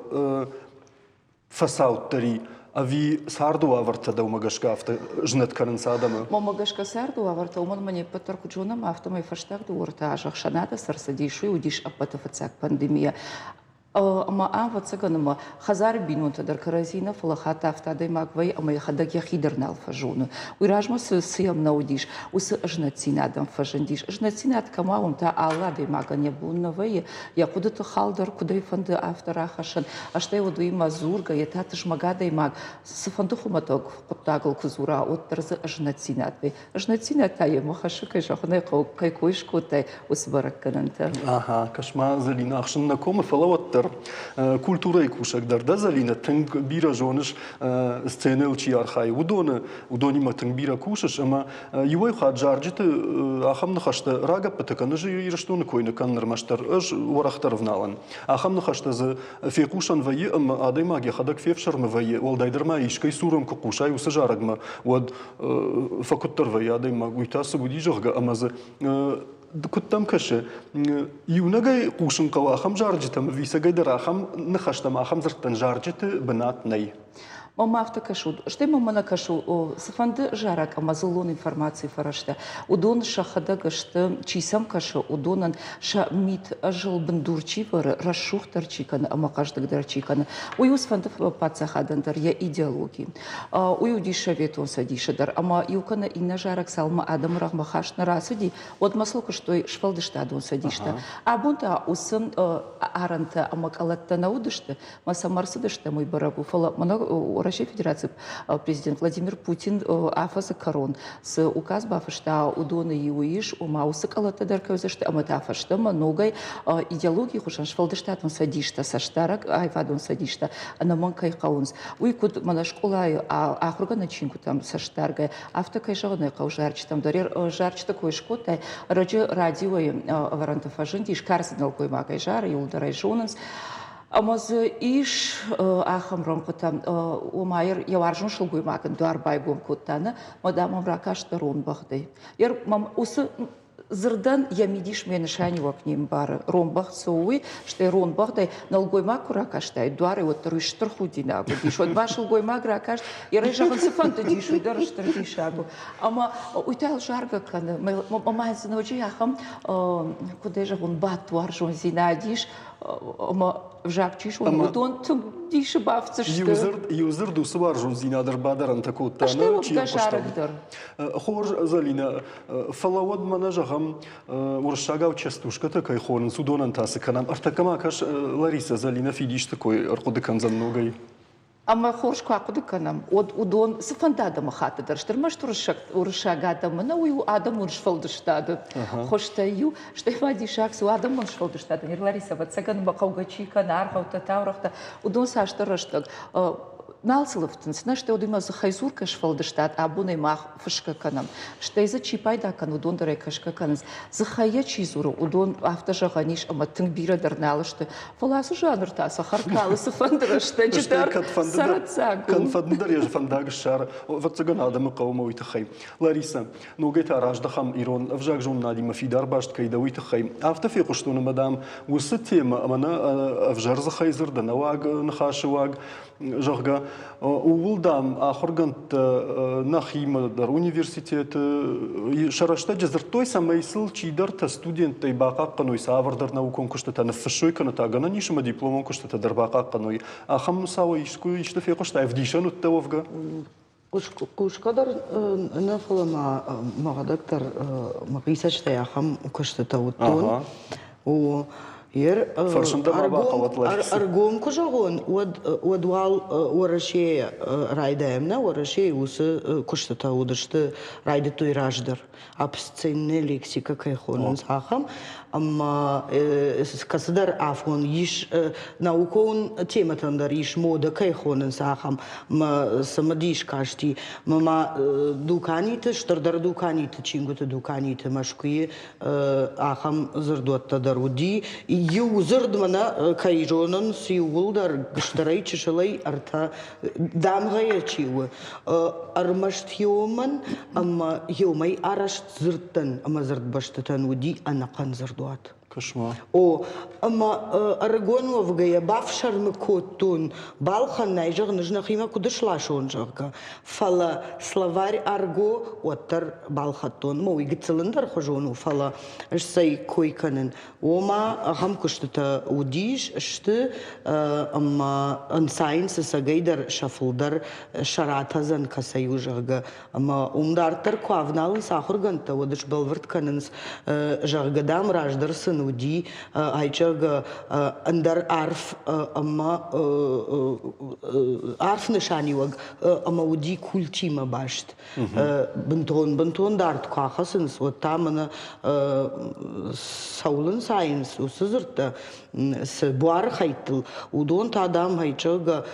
фӕцауддӕр и ӕви царды уавӕртӕ дӕумӕ гӕсгӕ афтӕ знӕт кӕнынц адӕмы? Мӕнмӕ гӕсгӕ царды уавӕртӕ, уымӕн ӕмӕ не ппӕт дӕр куыд зонӕм, афтӕмӕй фӕстаг дыууӕртӕ азы ӕхсӕнады цы ӕрцыдис, уый уыдис ӕппӕты фыццаг пандемия. Ӕмӕ ӕвӕццӕгӕн ӕмӕ хӕдзары бинонтӕ дӕр кӕрӕдзи нӕ, фӕлӕ хатт афтӕ адӕймаг вӕййы ӕмӕ йӕхӕдӕг йӕхи дӕр нал фӕзоны. Уый размӕ цы, цы йӕм нӕ уыдис, уыцы ӕзнӕтдзинад ӕм фӕзындис. Ӕзнӕтдзинад кӕм уа, уым та алы адӕймагӕн йӕ бон нӕ вӕййы, йӕ хъуыдыты хал дӕр куыдӕй фӕнды, афтӕ рахӕссын. Стӕй уӕд уыимӕ дзургӕ, йе та тызмӕг адӕймаг цыфӕнды хуымӕтӕг хъуыддагыл куы дзура, уӕддӕр дзы ӕзнӕтдзинад вӕййы. Ӕзнӕтдзинад та йемӕ хӕссы, кӕй зӕгъын ӕй хъӕуы, кӕй кой скодтай, уыцы бӕрӕггӕнӕнтӕ. Ага, кӕс-ма, Зӕлинӕ, ахсын нӕ комы, фӕлӕ уӕддӕр культурӕйы кусӕг дӕр дӕ, Зӕлинӕ, тынг бирӕ зоныс, сценӕйыл чи архайы, уыдоны, уыдонимӕ тынг бирӕ кусыс ӕмӕ иуӕй хатт зарджыты ахӕм ныхӕстӕ рагӕппытӕ кӕны Ирыстоны кой нӕ кӕнын ӕрмӕстдӕр ӕз уӕрӕхдӕр ӕвналын. Ахӕм ныхӕстӕ дзы фехъусӕн вӕййы ӕмӕ адӕймаг йӕхӕдӕг фефсӕрмы вӕййы, уӕлдайдӕр ма искӕй цурӕм куы хъусай уыцы зарӕгмӕ, уӕд фӕкуыддӕр вӕййы адӕймаг, уый та цы уыди, зӕгъгӕ, ӕмӕ дзы куыд дӕм кӕсы, иунӕгӕй хъусын хъӕуы ахӕм зарджытӕм, ӕви цӕгӕйдӕр ахӕм ныхӕстӕм, ахӕм дзырдтӕн зарджыты бынат нӕй? Мӕнмӕ афтӕ кӕсут, стӕй мӕнмӕ нӕ кӕсы, цыфӕнды зарӕг ӕмӕ дзыллон информацийы фӕрӕзтӕ, уыдон сӕхӕдӕг сты, чи сӕм кӕсы, уыдонӕн сӕ мит ӕзыл бындур чи вӕры, рӕсугъддӕр чи кӕны ӕмӕ хъӕздыгдӕр чи кӕны, уый у цыфӕнды паддзахадӕн дӕр йӕ идеологи. Уый уыдис Советон Цӕдисы дӕр, ӕмӕ иу кӕнӕ иннӕ зарӕг цалынмӕ адӕмы рӕгъмӕ хаст нӕ рацыди, уӕдмӕ сыл куыстой сфӕлдыстадон цӕдистӕ. Абон та уыцы арӕнтӕ ӕмӕ къӕлӕттӕ нӕ уыдысты, мӕ цӕмӕ ӕрцыдыстӕм, уый бӕрӕг у, фӕлӕ мӕнӕ Уӕрӕсейы Федерацийы президент Владимир Путин афӕдзы кӕрон цы указ бафыста, уыдоны иуы ис, ома уыцы къӕлӕттӕ дӕр кӕй уыдзысты ӕмӕ та фӕстӕмӕ ногӕй идеологийы хуызӕн сфӕлдыстадон цӕдистӕ, цӕстдарӕг аивадон цӕдистӕ ӕнӕмӕнг кӕй хъӕуынц. Уый куыд мӕнӕ скъолайы ахуыргӕнӕг чингуытӕм цӕстдаргӕ, афтӕ кӕй зӕгъын ӕй хъӕуы зарджытӕм дӕр. Зарджыты кой скодтай, ӕрӕджы радиойы ӕвӕрӕнты фӕзындис, кӕрцы нӕлгоймагӕй зары, иуылдӕр ӕй зонынц. Ӕмӕ дзы ис ахӕм рӕнхъытӕ, ома йӕ уарзон сылгоймаг ын дуар байгом кодта, нӕ, мадам ӕм ракаст ронбӕгъдӕй. Мӕм уыцы дзырдӕн йӕ мидис мӕ нысаниуӕг не мбары. Ронбӕгъд цы у, уый, стӕй ронбӕгъдӕй нӕлгоймаг куы ракастаид дуарӕй, уӕддӕр уый стыр худинаг уыдис. Уӕд ма сылгоймаг ракаст, йӕ зӕгъын цы фӕндыдис, уый дӕр стыр диссаг у. Ӕмӕ уый та заргӕ кӕны. Ӕмӕ дзы ноджы ахӕм, куыд ӕй зӕгъон, бадт уарзондзинад ис, ӕмӕ взаг чи зоны, уыдон тынг дисы бафтдзысты. Иу дзырд уыцы уарзондзинад ӕрбадарӕнтӕ кодта, нӕ чи хъуыста. дӕр. Хорз, Зӕлинӕ, фӕлӕ уӕд мӕнӕ зӕгъӕм, уырыссагау частушкӕтӕ кӕй хонынц, уыдонӕн та цы кӕнӕм? Ӕртӕккӕ ма кӕс, Ларисӕ, Зӕлинӕ фидисты кой ӕрхъуыды кӕндзӕн ногӕй. Ӕмӕ хорз куы ахъуыды кӕнӕм, уӕд уыдон цыфӕнды адӕмыхатты дӕр сты, ӕрмӕст уырыссаг адӕмы нӕ, уый у адӕмон сфӕлдыстады хуызтӕй иу. Стӕй ма диссаг цы у адӕмон сфӕлдыстады, ныр Ларисӕ, ӕвӕццӕгӕн, мӕ хъӕугӕ чи кӕны, аргъӕуттӕ, таурӕгътӕ, уыдон цасдӕр рӕстӕг нал сыл ӕфтынц, нӕ, стӕй уыдимӕ дзыхӕй дзургӕ сфӕлдыстад абонӕй мах фысгӕ кӕнӕм. Стӕй дзы чи пайда кӕны, уыдон дӕр ӕй кӕсгӕ кӕнынц. Дзыхӕй йӕ чи дзуры, уыдон афтӕ зӕгъӕн ис, ӕмӕ тынг бирӕ дӕр нал сты. Фӕлӕ ацы жанр та цӕхӕр калы цыфӕнды рӕстӕджы дӕр цӕрӕццаг у. Кӕмфӕнды дӕр йӕ фӕндаг ссары. Ӕвӕццӕгӕн, адӕмы хъӕумӕ уый тыххӕй. Ларисӕ, ногӕй та раздӕхӕм ирон ӕвзагзонынадимӕ фидар баст кӕй дӕ, уый тыххӕй. Афтӕ фехъуыстон ӕмӕ, дам, уыцы темӕ ӕмӕ нӕ ӕвзӕр дзыхӕй дзырд, ӕнӕуаг ныхасы уаг, зӕгъгӕ, ууыл, дам, ахуыргӕндтӕ нӕхимӕ дӕр университеты сӕ рӕстӕджы дзырдтой, цӕмӕй сыл чидӕртӕ студенттӕй бахъахъхъӕной цавӕрдӕр наукон куыстытӕ ныффыссой кӕнӕ та гӕнӕн ис ӕмӕ дипломон куыстытӕ дӕр бахъахъхъӕной. Ахӕм цауӕй искуы исты фехъуыстай, ӕвдисӕн уыдтӕ уӕвгӕ? Хъусгӕ дӕр нӕ, фӕлӕ ма мӕхӕдӕг дӕр мӕхи цӕстӕй ахӕм куыстытӕ уыдтон. О, ер ӕргом куы зӕгъон, уӕд, уӕд уал Уӕрӕсейы райдайӕм нӕ, Уӕрӕсейы уыцы куыстытӕ уыдысты, райдыдтой раздӕр. Обсценная лексика кӕй хонынц, ахӕм. Ӕмӕ кӕцыдӕр афон ис наукон темӕтӕн дӕр ис модӕ кӕй хонынц, ахӕм. Мӕ цымыдис касти. Мӕ ма дуканиты, стырдӕр дуканиты, чингуыты дуканиты Мӕскуыйы ахӕм дзырдуӕттӕ дӕр уыди. Иу дзырд мӕнӕ кӕй зонынц иууылдӕр стырӕй чысылӕй ӕртӕ дамгъӕйӕ чи у, ӕрмӕст еумӕн ӕмӕ еумӕй арӕзт дзырдтӕн ӕмӕ дзырдбӕстытӕн уыди ӕнӕхъӕн дзырдуат. Кӕс-ма. О, ӕмӕ ӕрыгон уӕвгӕйӕ бафсӕрмы кодтон, балхӕнай, зӕгъын, ӕз нӕхимӕ куыд сласон, зӕгъгӕ. Фӕлӕ словарь арго уӕддӕр балхӕдтон. Ӕмӕ уый гыццыл ӕндӕрхуызон у, фӕлӕ ӕз цӕй кой кӕнын. Ома, ахӕм куыстытӕ уыдис, сты ӕмӕ ӕнцайынц ӕцӕгӕйдӕр сӕ фылдӕр сӕ ратӕдзӕн кӕцӕй у, зӕгъгӕ. Ӕмӕ уым дарддӕр куы авналынц ахуыргӕндтӕ, уӕд сбӕлвырд кӕнынц, зӕгъгӕ, дам, раздӕр сын уыди, айчӕгӕ ӕндӕр арф ӕмӕ арф нысаниуӕг ӕмӕ уыди культимӕ баст. Бынтон бынтон дард куы ахӕцынц, уӕд та мӕнӕ цӕуыл ӕнцайынц уыцы дзырдтӕ, цы буары хӕйттыл, уыдон та, дам, хайчӕгӕ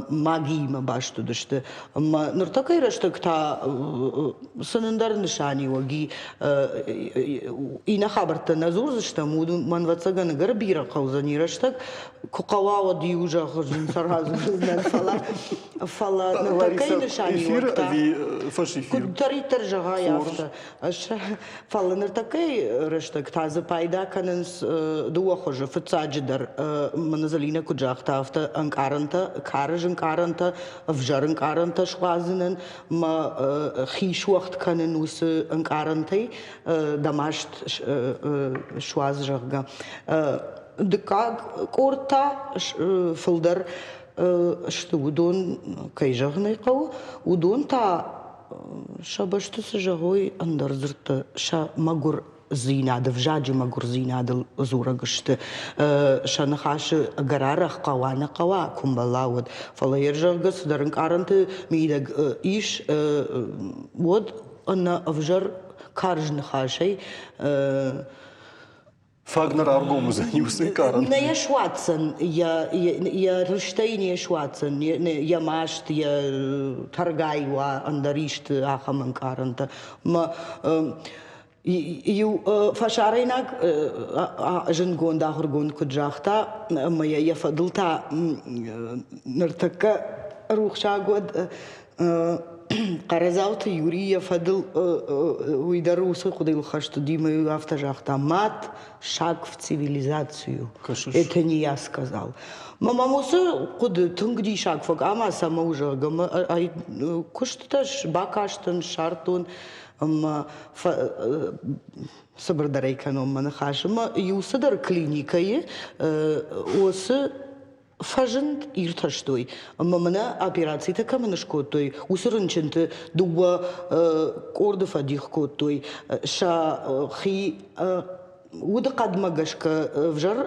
магиимӕ баст уыдысты. Ӕмӕ ныртӕккӕйы рӕстӕг та сын ӕндӕр нысаниуӕг и. Иннӕ хабӕрттӕ нӕ дзурдзыстӕм, уымӕн, ӕвӕццӕгӕн, ӕгӕр бирӕ хъӕудзӕни рӕстӕг. Куы хъӕуа, уӕд иу зӕгъын сӕ радзурдзынӕн, фӕлӕ фӕлӕ ныртӕккӕйы нысаниуӕг та куыддӕриддӕр зӕгъай, афтӕ. Фӕлӕ ныртӕккӕйы рӕстӕг та дзы пайда кӕнынц дыууӕ хуызы. Фыццаджыдӕр, мӕнӕ Зӕлинӕ куыд загъта, афтӕ ӕнкъарӕнтӕ, карз ӕнкъарӕнтӕ, ӕвзӕр ӕнкъарӕнтӕ суадзынӕн мӕ хи суӕгъд кӕнын уыцы ӕнкъарӕнтӕй, дӕ маст суадз, зӕгъгӕ. Дыккаг къорд та фылдӕр сты уыдон, кӕй зӕгъын ӕй хъӕуы, уыдон та сӕ бӕсты цы зӕгъой, ӕндӕр дзырдтӕ сӕ мӕгуыр. мӕгуырдзинад, ӕвзаджы мӕгуырдзинадыл дзурӕг сты. Сӕ ныхасы ӕгӕр арӕх хъӕуа, нӕ хъӕуа, куы мбӕла, уӕд. Фӕлӕ йе зӕгъгӕ цыдӕр ӕнкъарӕнты мидӕг ис, уӕд ӕнӕ ӕвзӕр карз ныхасӕй Фаг нӕ раргом уыдзӕни уыцы ӕнкъарӕн. Нӕ йӕ суадздзӕн, йӕ, йӕ рыстӕй не суадздзӕн, йӕ маст, йӕ тӕргай уа, ӕндӕр исты ахӕм ӕнкъарӕнтӕ. Мӕ иу фӕсарӕйнаг зындгонд ахуыргонд куыд загъта, ӕмӕ йӕ фӕдыл та ныртӕккӕ рухсаг уӕд Хъарадзауты Юрий йӕ фӕдыл уый дӕр уыцы хъуыдыйыл хӕст уыди ӕмӕ афтӕ загъта: «Мат шаг в цивилизацию. Это не я сказал». Мӕ мӕм уыцы хъуыды тынг диссаг фӕкъама, цӕмӕ у, зӕгъгӕ, ӕмӕ куыстытӕ бакастӕн, ссардтон ӕмӕ цыбырдӕрӕй кӕнон мӕ ныхас. Ӕмӕ иу цыдӕр клиникӕйы уыцы фӕзынд иртӕстой ӕмӕ мӕнӕ операцитӕ кӕмӕн скодтой, уыцы рынчынты дыууӕ къорды фӕдих кодтой сӕ хи удыхъӕдмӕ гӕсгӕ ӕвзӕр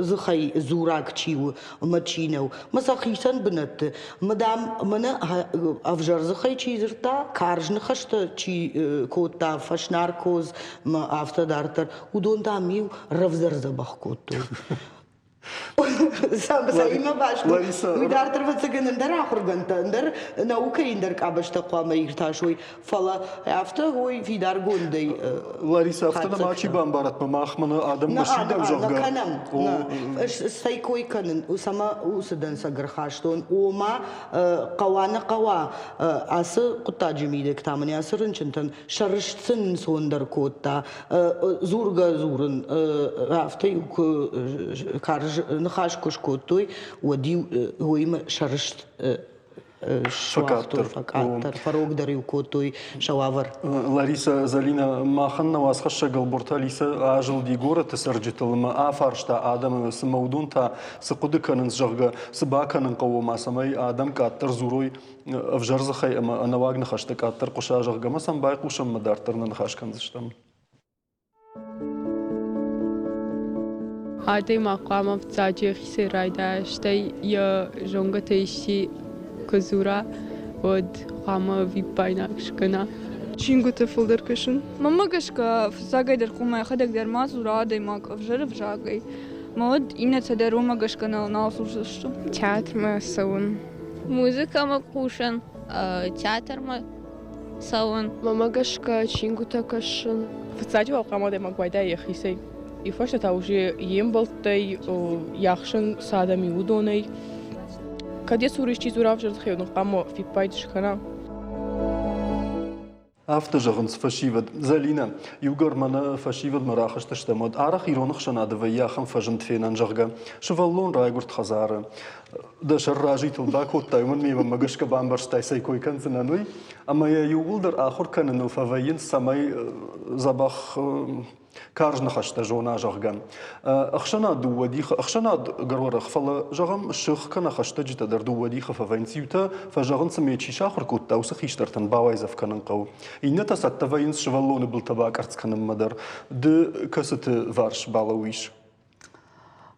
дзыхӕй дзураг чи у ӕмӕ чи нӕу. Мӕ сӕ хицӕн бынӕтты, мӕ дам, мӕнӕ ӕвзӕр дзыхӕй чи дзырдта, карз ныхӕстӕ чи кодта, фӕснаркоз мӕ афтӕ дарддӕр, уыдон, дам-иу рӕвдздӕр дзӕбӕх кодтой. Цӕимӕ баст у, уый дарддӕр ӕвӕццӕгӕн ӕндӕр ахуыргӕндтӕ, ӕндӕр наукӕйы ӕндӕр къабӕзтӕ хъуамӕ иртасой, фӕлӕ афтӕ уой фидаргондӕй. Лариса, афтӕ нӕ мачи бамбарат, мӕ мах мӕнӕ адӕммӕ сидӕм, зӕгъгӕ. Нӕ кӕнӕм, цӕй кой кӕнын, цӕмӕ уыцы дӕнцӕг ӕрхастон, ома хъӕуа нӕ хъӕуа, ацы хъуыддаджы мидӕг та мын ацы рынчынтӕн сӕ рыст сын ӕнцондӕр кодта. Дзургӕ дзурын, афтӕ-иу куы карз ныхас куы скодтой, уӕд-иу уыимӕ сӕ рыст суагътой, фӕкъаддӕр, фӕрогдӕр-иу кодтой сӕ уавӕр. Лариса Залина, махӕн нӕ уацхӕссӕг Ӕлборты Алисӕ азылди горӕты цӕрджытыл ӕмӕ афарста адӕмы, цымӕ уыдон та цы хъуыды кӕнынц, зӕгъгӕ, цы бакӕнын хъӕуы ма, цӕмӕй адӕм къаддӕр дзурой ӕвзӕр дзыхӕй ӕмӕ ӕнӕуаг ныхӕстӕ къаддӕр хъуыса, зӕгъгӕ, ӕмӕ сӕм байхъусӕм ӕмӕ дарддӕр нӕ ныхас кӕндзыстӕм. Адӕймаг хъуамӕ фыццаджы йӕхицӕй райдайа, стӕй йӕ зонгӕтӕй исчи куы дзура, уӕд хъуамӕ виппаинаг скӕна. Чингуыты фылдӕр кӕсын. Мӕнмӕ гӕсгӕ, фыццагӕй дӕр хъуамӕ йӕхӕдӕг дӕр ма дзура адӕймаг ӕвзӕр ӕвзагӕй. Мӕ уӕд иннӕтӕ дӕр уымӕ гӕсгӕ нал дзурдзысты. Театрмӕ цӕуын. Музыкӕмӕ хъусын, театрмӕ цӕуын. Мӕнмӕ гӕсгӕ чингуытӕ кӕсын. Фыццаджы уал хъуамӕ адӕймаг байдайа йӕхицӕй. И фӕстӕ та уже йе мбӕлттӕй, йӕ ӕхсӕн цы адӕм и, уыдонӕй. Кӕд йӕ цуры исчи дзура ӕвзӕр дзыхӕй, уӕд ын хъуамӕ фиппайд скӕна. Афтӕ зӕгъынц фӕсивӕд. Зӕлинӕ, иугӕр мӕнӕ фӕсивӕдмӕ рахызтыстӕм, уӕд арӕх ирон ӕхсӕнады вӕййы ахӕм фӕзынд фенӕн, зӕгъгӕ, сывӕллон райгуырд хӕдзары. Дӕ сӕр разитыл бакодтай, уымӕн мемӕ гӕсгӕ бамбӕрстай, цӕй кой кӕндзынӕн, уый. Ӕмӕ йӕ иууылдӕр ахуыр кӕныныл фӕвӕййынц, цӕмӕй дзӕбӕх карз ныхӕстӕ зона, зӕгъгӕ. Ӕхсӕнад дыууӕ дихы, ӕхсӕнад гӕруӕрӕх, фӕлӕ, зӕгъӕм, сых кӕнӕ хӕстӕджытӕ дӕр дыууӕ дихы фӕвӕййынц. Иутӕ фӕзӕгъынц, ӕмӕ чи сахуыр кодта, уыцы хистӕртӕн бауайдзӕф кӕнын хъӕуы. Иннӕтӕ цӕттӕ вӕййынц сывӕллоны былтӕ бакъӕрцц кӕнынмӕ дӕр. Ды кӕцыты варс балӕууис?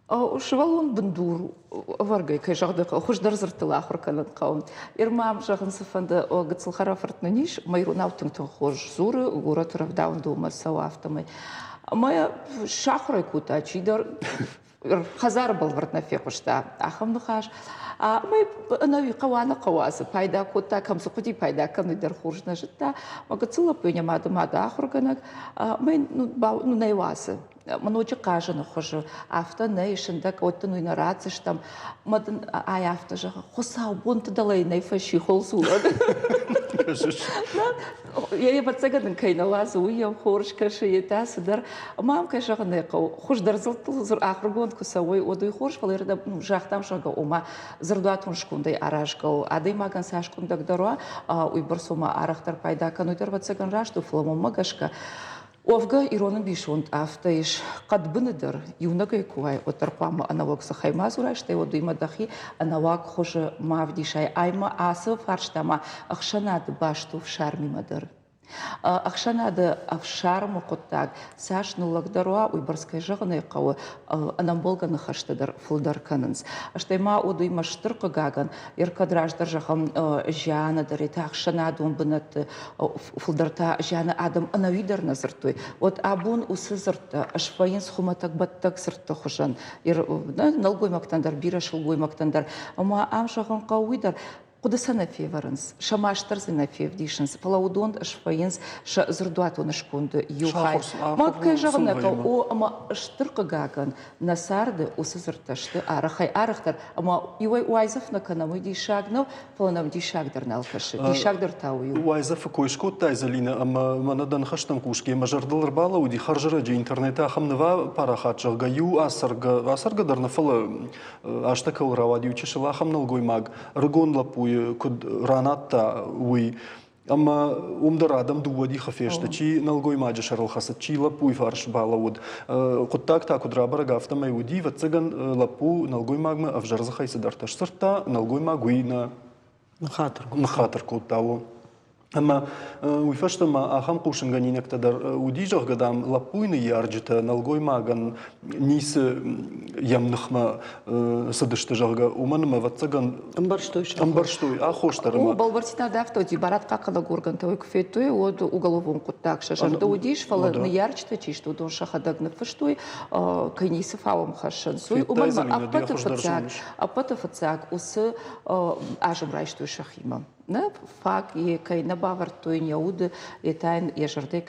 Сывӕллон бындур ӕвӕргӕй, кӕй зӕгъын хъӕуы, хуыздӕр дзырдтыл ахуыр кӕнын хъӕуы. Ирмӕ зӕгъын цы фӕнды, гыццыл хӕрӕфырт нын ис, мӕ иронау тынг тынг хорз дзуры, горӕты рӕвдауӕндонмӕ цӕуы, афтӕмӕй. Ӕмӕ сахуыр ӕй кодта чидӕр, хӕдзары бӕлвырд нӕ фехъуыста ахӕм ныхас. Ӕмӕ ӕнӕуи хъӕуа нӕ хъӕуа дзы пайда кодта, кӕм цы хъуыди пайда кӕнын, уый дӕр хорз нӕ зыдта. Мӕ гыццыл лӕппу йӕ мады мады ахуыргӕнӕг, ӕмӕ йын нӕ уадзы. Ноджы хъазыны хуызы афтӕ нӕй, сындӕг уӕд дын уый нӕ ратдзыстӕм. Мӕ дын ай афтӕ зӕгъы, хуыцаубонты дӕлӕй нӕй фӕсихол дзурӕг. Йӕ ӕвӕццӕгӕн ын кӕй нӕ уадзы, уый йӕм хорз кӕсы, йе та цыдӕр. Ӕмӕ ам кӕй зӕгъын ӕй хъӕуы, хуыздӕр дзырдтыл ахуыргонд куы цӕуой, уӕд уый хорз, фӕлӕ загътам, зӕгъгӕ, ома дзырдуатон скондӕй аразгӕ у. Адӕймагӕн цас къуындӕгдӕр уа, уыйбӕрц ома арӕхдӕр пайда кӕны, уый дӕр ӕвӕццӕгӕн раст у, фӕлӕ уымӕ гӕсгӕ Уӕвгӕ, ирон ӕмбисонд афтӕ ис, хъӕдбыны дӕр иунӕгӕй куы уай, уӕддӕр хъуамӕ ӕнӕуаг дзыхӕй ма дзурай, стӕй уӕд уыимӕ дӕхи ӕнӕуаг хуызы ма ӕвдисай. Ай ма ацы фарста ма ӕхсӕнады баст у фсармимӕ дӕр. Ӕхсӕнады ӕфсармы хъуыддаг цас ныллӕгдӕр уа, уыйбӕрц, кӕй зӕгъын ӕй хъӕуы, ӕнӕмбӕлгӕ ныхӕстӕ дӕр фылдӕр кӕнынц. Стӕй ма уыд уый мӕ стыр хъыгагӕн, ӕркӕд раздӕр, зӕгъӕм, зианы дӕр, та ӕхсӕнадон бынӕтты фылдӕр та зианы адӕм ӕнӕуи дӕр нӕ дзырдтой, уӕд абон уыцы дзырдтӕ свӕййынц хуымӕтӕг бӕттӕг дзырдты хуызӕн. Нӕлгоймӕгтӕн дӕр, бирӕ сылгоймӕгтӕн дӕр. Ӕмӕ ам зӕгъын хъӕуы уый дӕр, хъуыды сӕ нӕ февӕрынц, сӕ маст дӕр дзы нӕ февдисынц, фӕлӕ уыдон свӕййынц сӕ дзырдуатон сконды иу хай. Мах, кӕй зӕгъын нӕ хъӕуы, о, ӕмӕ стыр хъыгагӕн, нӕ царды уыцы дзырдтӕ сты арӕхӕй-арӕхдӕр, ӕмӕ иуӕй уайдзӕф нӕ кӕнӕм, уый диссаг нӕу, фӕлӕ нӕм диссаг дӕр нал кӕсы. Диссаг дӕр та уый у. Уайдзӕфы кой скодтай, Зӕлинӕ, ӕмӕ мӕнӕ дӕ ныхӕстӕм хъусгӕ мӕ зӕрдыл ӕрбалӕууыди хӕрзӕрӕджы интернеты ахӕм ныва парахат, зӕгъгӕ, иу ацӕргӕ, ацӕргӕ дӕр нӕ, фӕлӕ азтӕ кӕуыл рауад, иу чысыл ахӕм нӕлгоймаг ӕрыгон лӕппуйы куыд ранадта, уый. Ӕмӕ уым дӕр адӕм дыууӕ дихы фесты, чи нӕлгоймаджы сӕрыл хӕцыд, чи лӕппуйы фарс балӕууыд. Хъуыддаг та куыд рабӕрӕг, афтӕмӕй уыди, ӕвӕццӕгӕн, лӕппу нӕлгоймагмӕ ӕвзӕр дзыхӕй цыдӕртӕ сдзырдта, нӕлгоймаг уый нӕ ныххатыр кодта. Ӕмӕ уый фӕстӕ ма ахӕм хъусынгӕнинӕгтӕ дӕр уыди, зӕгъгӕ, дам, лӕппуйы ныййарджытӕ нӕлгоймагӕн ницы йӕм ныхмӕ цыдысты, зӕгъгӕ, уымӕн ӕмӕ, ӕвӕццӕгӕн, ӕмбӕрстой ӕмбӕрстой аххос дӕр ӕмӕ О, бӕлвырддзинад афтӕ уыди, барадхъахъхъӕнӕг органтӕ уый куы федтой, уӕд уголовон хъуыддаг сӕ зӕрды уыдис, фӕлӕ ныййарджытӕ чи сты, уыдон сӕхӕдӕг ныффыстой, кӕй ницы фау ӕм хӕссынц, уый, уымӕн ӕмӕ ӕппӕты фыццаг уыцы азым райстой сӕхимӕ. Нӕ фаг йе кӕй нӕ бавӕрдтой йӕ уды, йе та йын йӕ зӕрдӕ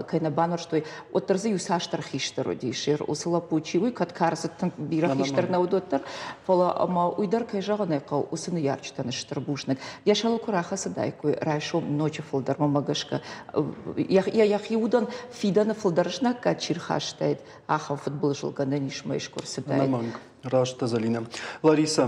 кӕй нӕ банорстой, уӕддӕр дзы иуцасдӕр хистӕр уыдис. Уыцы лӕппу чи уый, кӕд кардзыд тынг бирӕ хистӕр нӕ уыд, уӕддӕр, фӕлӕ ӕмӕ уый дӕр, кӕй зӕгъын ӕй хъӕуы, уыцы ныййарджытӕн стыр бузныг. Йӕ сӕрыл куы рахӕцыдаиккой райсом ноджы фылдӕр, мӕнмӕ гӕсгӕ, йӕхи удӕн фидӕны фылдӕр знаггад чи рхастаид, ахӕм фыдбылызыл гӕнӕн ис мӕ искуы рцыдаид. Ӕнӕмӕнг. Раст дӕ, Зӕлинӕ. Ларисӕ,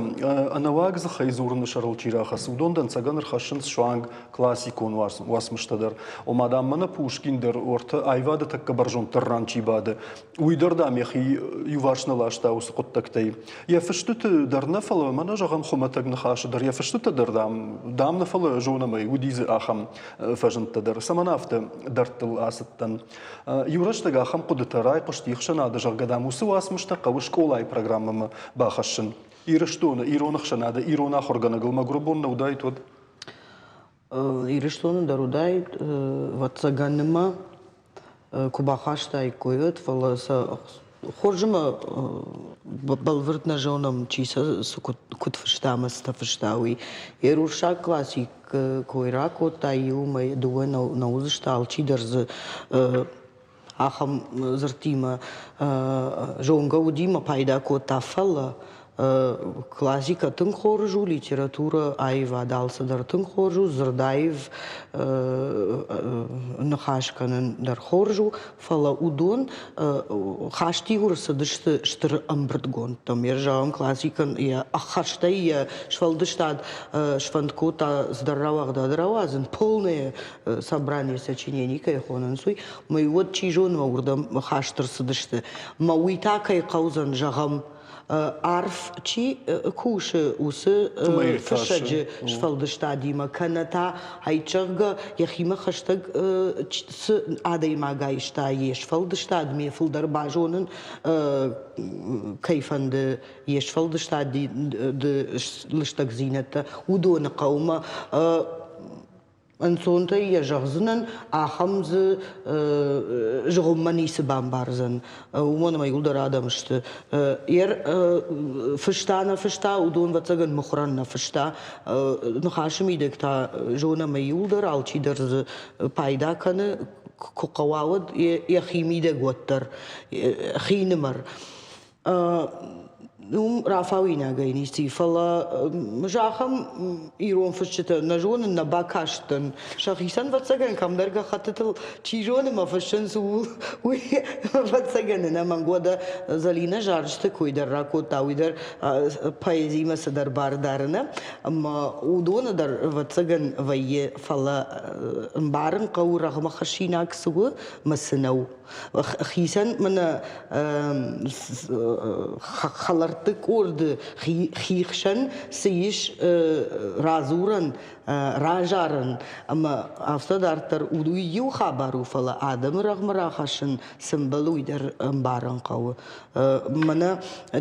ӕнӕуаг дзыхӕй дзурыны сӕрыл чи рахӕцы, уыдон дӕнцӕгӕн ӕрхӕссынц суанг классикон уацмыстӕ дӕр. Ома, дам, мӕнӕ Пушкин дӕр уӕртӕ аивады тӕккӕ бӕрзонддӕр ран чи бады, уый дӕр, дам, йӕхи иуварс нӕ ласта уыцы хъуыддӕгтӕй. Йӕ фыстыты дӕр нӕ, фӕлӕ мӕнӕ, зӕгъӕм, хуымӕтӕг ныхасы дӕр, йӕ фыстытӕ дӕр, дам, дам нӕ, фӕлӕ зонӕм ӕй, уыди дзы ахӕм фӕзындтӕ дӕр. Цӕмӕн афтӕ дӕрдтыл ацыдтӕн? Иу рӕстӕг ахӕм хъуыдытӕ райхъуыст ӕхсӕнады, зӕгъгӕ, дам, уыцы уацмыстӕ хъӕуы скъолайы программӕмӕ бахӕссын. Ирыстоны, ирон ӕхсӕнады, ирон ахуыргӕнӕгыл мӕгуыры бон нӕ уыдаид уӕд? Ирыстоны дӕр уыдаид, ӕвӕццӕгӕн ӕмӕ куы бахастаиккой, уӕд, фӕлӕ сӕ хорз ӕмӕ бӕлвырд нӕ зонӕм, чи сӕ цы куыд фыста ӕмӕ цытӕ фыста, уый. Йӕ уырыссаг классик кой ракодта, иумӕ дыууӕ нӕ уыдзысты, алчидӕр дзы ахӕм дзырдтимӕ зонгӕ уыди мӕ пайда кодта, фӕлӕ классикӕ тынг хорз у, литературӕ, аивад алцыдӕр тынг хорз у, дзырдаив ныхас кӕнын дӕр хорз у, фӕлӕ уыдон хаст-иу ӕрцыдысты стыр ӕмбырдгондтӕм. Йӕ зӕгъӕм, классикӕн йӕ ӕххӕстӕй йӕ сфӕлдыстад сфӕнд кодта цыдӕр рауагъдад рауадзын, полное собрание сочинений кӕй хонынц, уый. Мӕ уӕд, чи зоны, уырдӕм хаст ӕрцыдысты. Мӕ уый та кӕй хъӕудзӕн, зӕгъӕм, арф чи кусы, уыцы фыссӕджы сфӕлдыстадимӕ, кӕнӕ та, зӕгъгӕ, йӕхимӕ хӕстӕг цы адӕймаг айста йе сфӕлдыстадмӕ фылдӕр базонын кӕй фӕнды йе сфӕлдыстады лыстӕгдзинӕдтӕ, уыдоны хъӕумӕ Ӕнцонтӕй йӕ зӕгъдзынӕн, ахӕм дзы зыгъуыммӕ ницы бамбардзӕн, уымӕн ӕмӕ иуылдӕр адӕм сты. Фыста нӕ фыста, уыдон, ӕвӕццӕгӕн, мыхуырӕн нӕ фыста. Ныхасы мидӕг та зонӕм ӕй иуылдӕр, алчидӕр дзы пайда кӕны, куы хъӕуа, уӕд йӕхи мидӕг уӕддӕр, хинымӕр. Уым рафауинагӕй ницы, фӕлӕ ахӕм ирон фысджытӕ нӕ зонын, нӕ бакастӕн. Сӕхицӕн, ӕвӕццӕгӕн, кӕмдӕр гӕххӕттытыл чи зоны мӕ фыссынц, уый, ӕвӕццӕгӕн, ӕнӕмӕнг. Уӕдӕ Зӕлинӕ зарджыты кой дӕр ракодта, уый дӕр поэзимӕ цыдӕр бар дары, нӕ? Ӕмӕ уыдоны дӕр, ӕвӕццӕгӕн, вӕййы, фӕлӕ ӕмбарын хъӕуы, рӕгъмӕ хӕссинаг цы у мӕ цы нӕу. Хицӕн мӕнӕ хӕлӕртты къорды хи хсӕн цы ис радзурӕн. Разарын ӕмӕ афтӕ дарддӕр уый иу хабар у, фӕлӕ адӕмы рӕгъмӕ рахӕссын цы мбӕлы, уый дӕр ӕмбарын хъӕуы. Мӕнӕ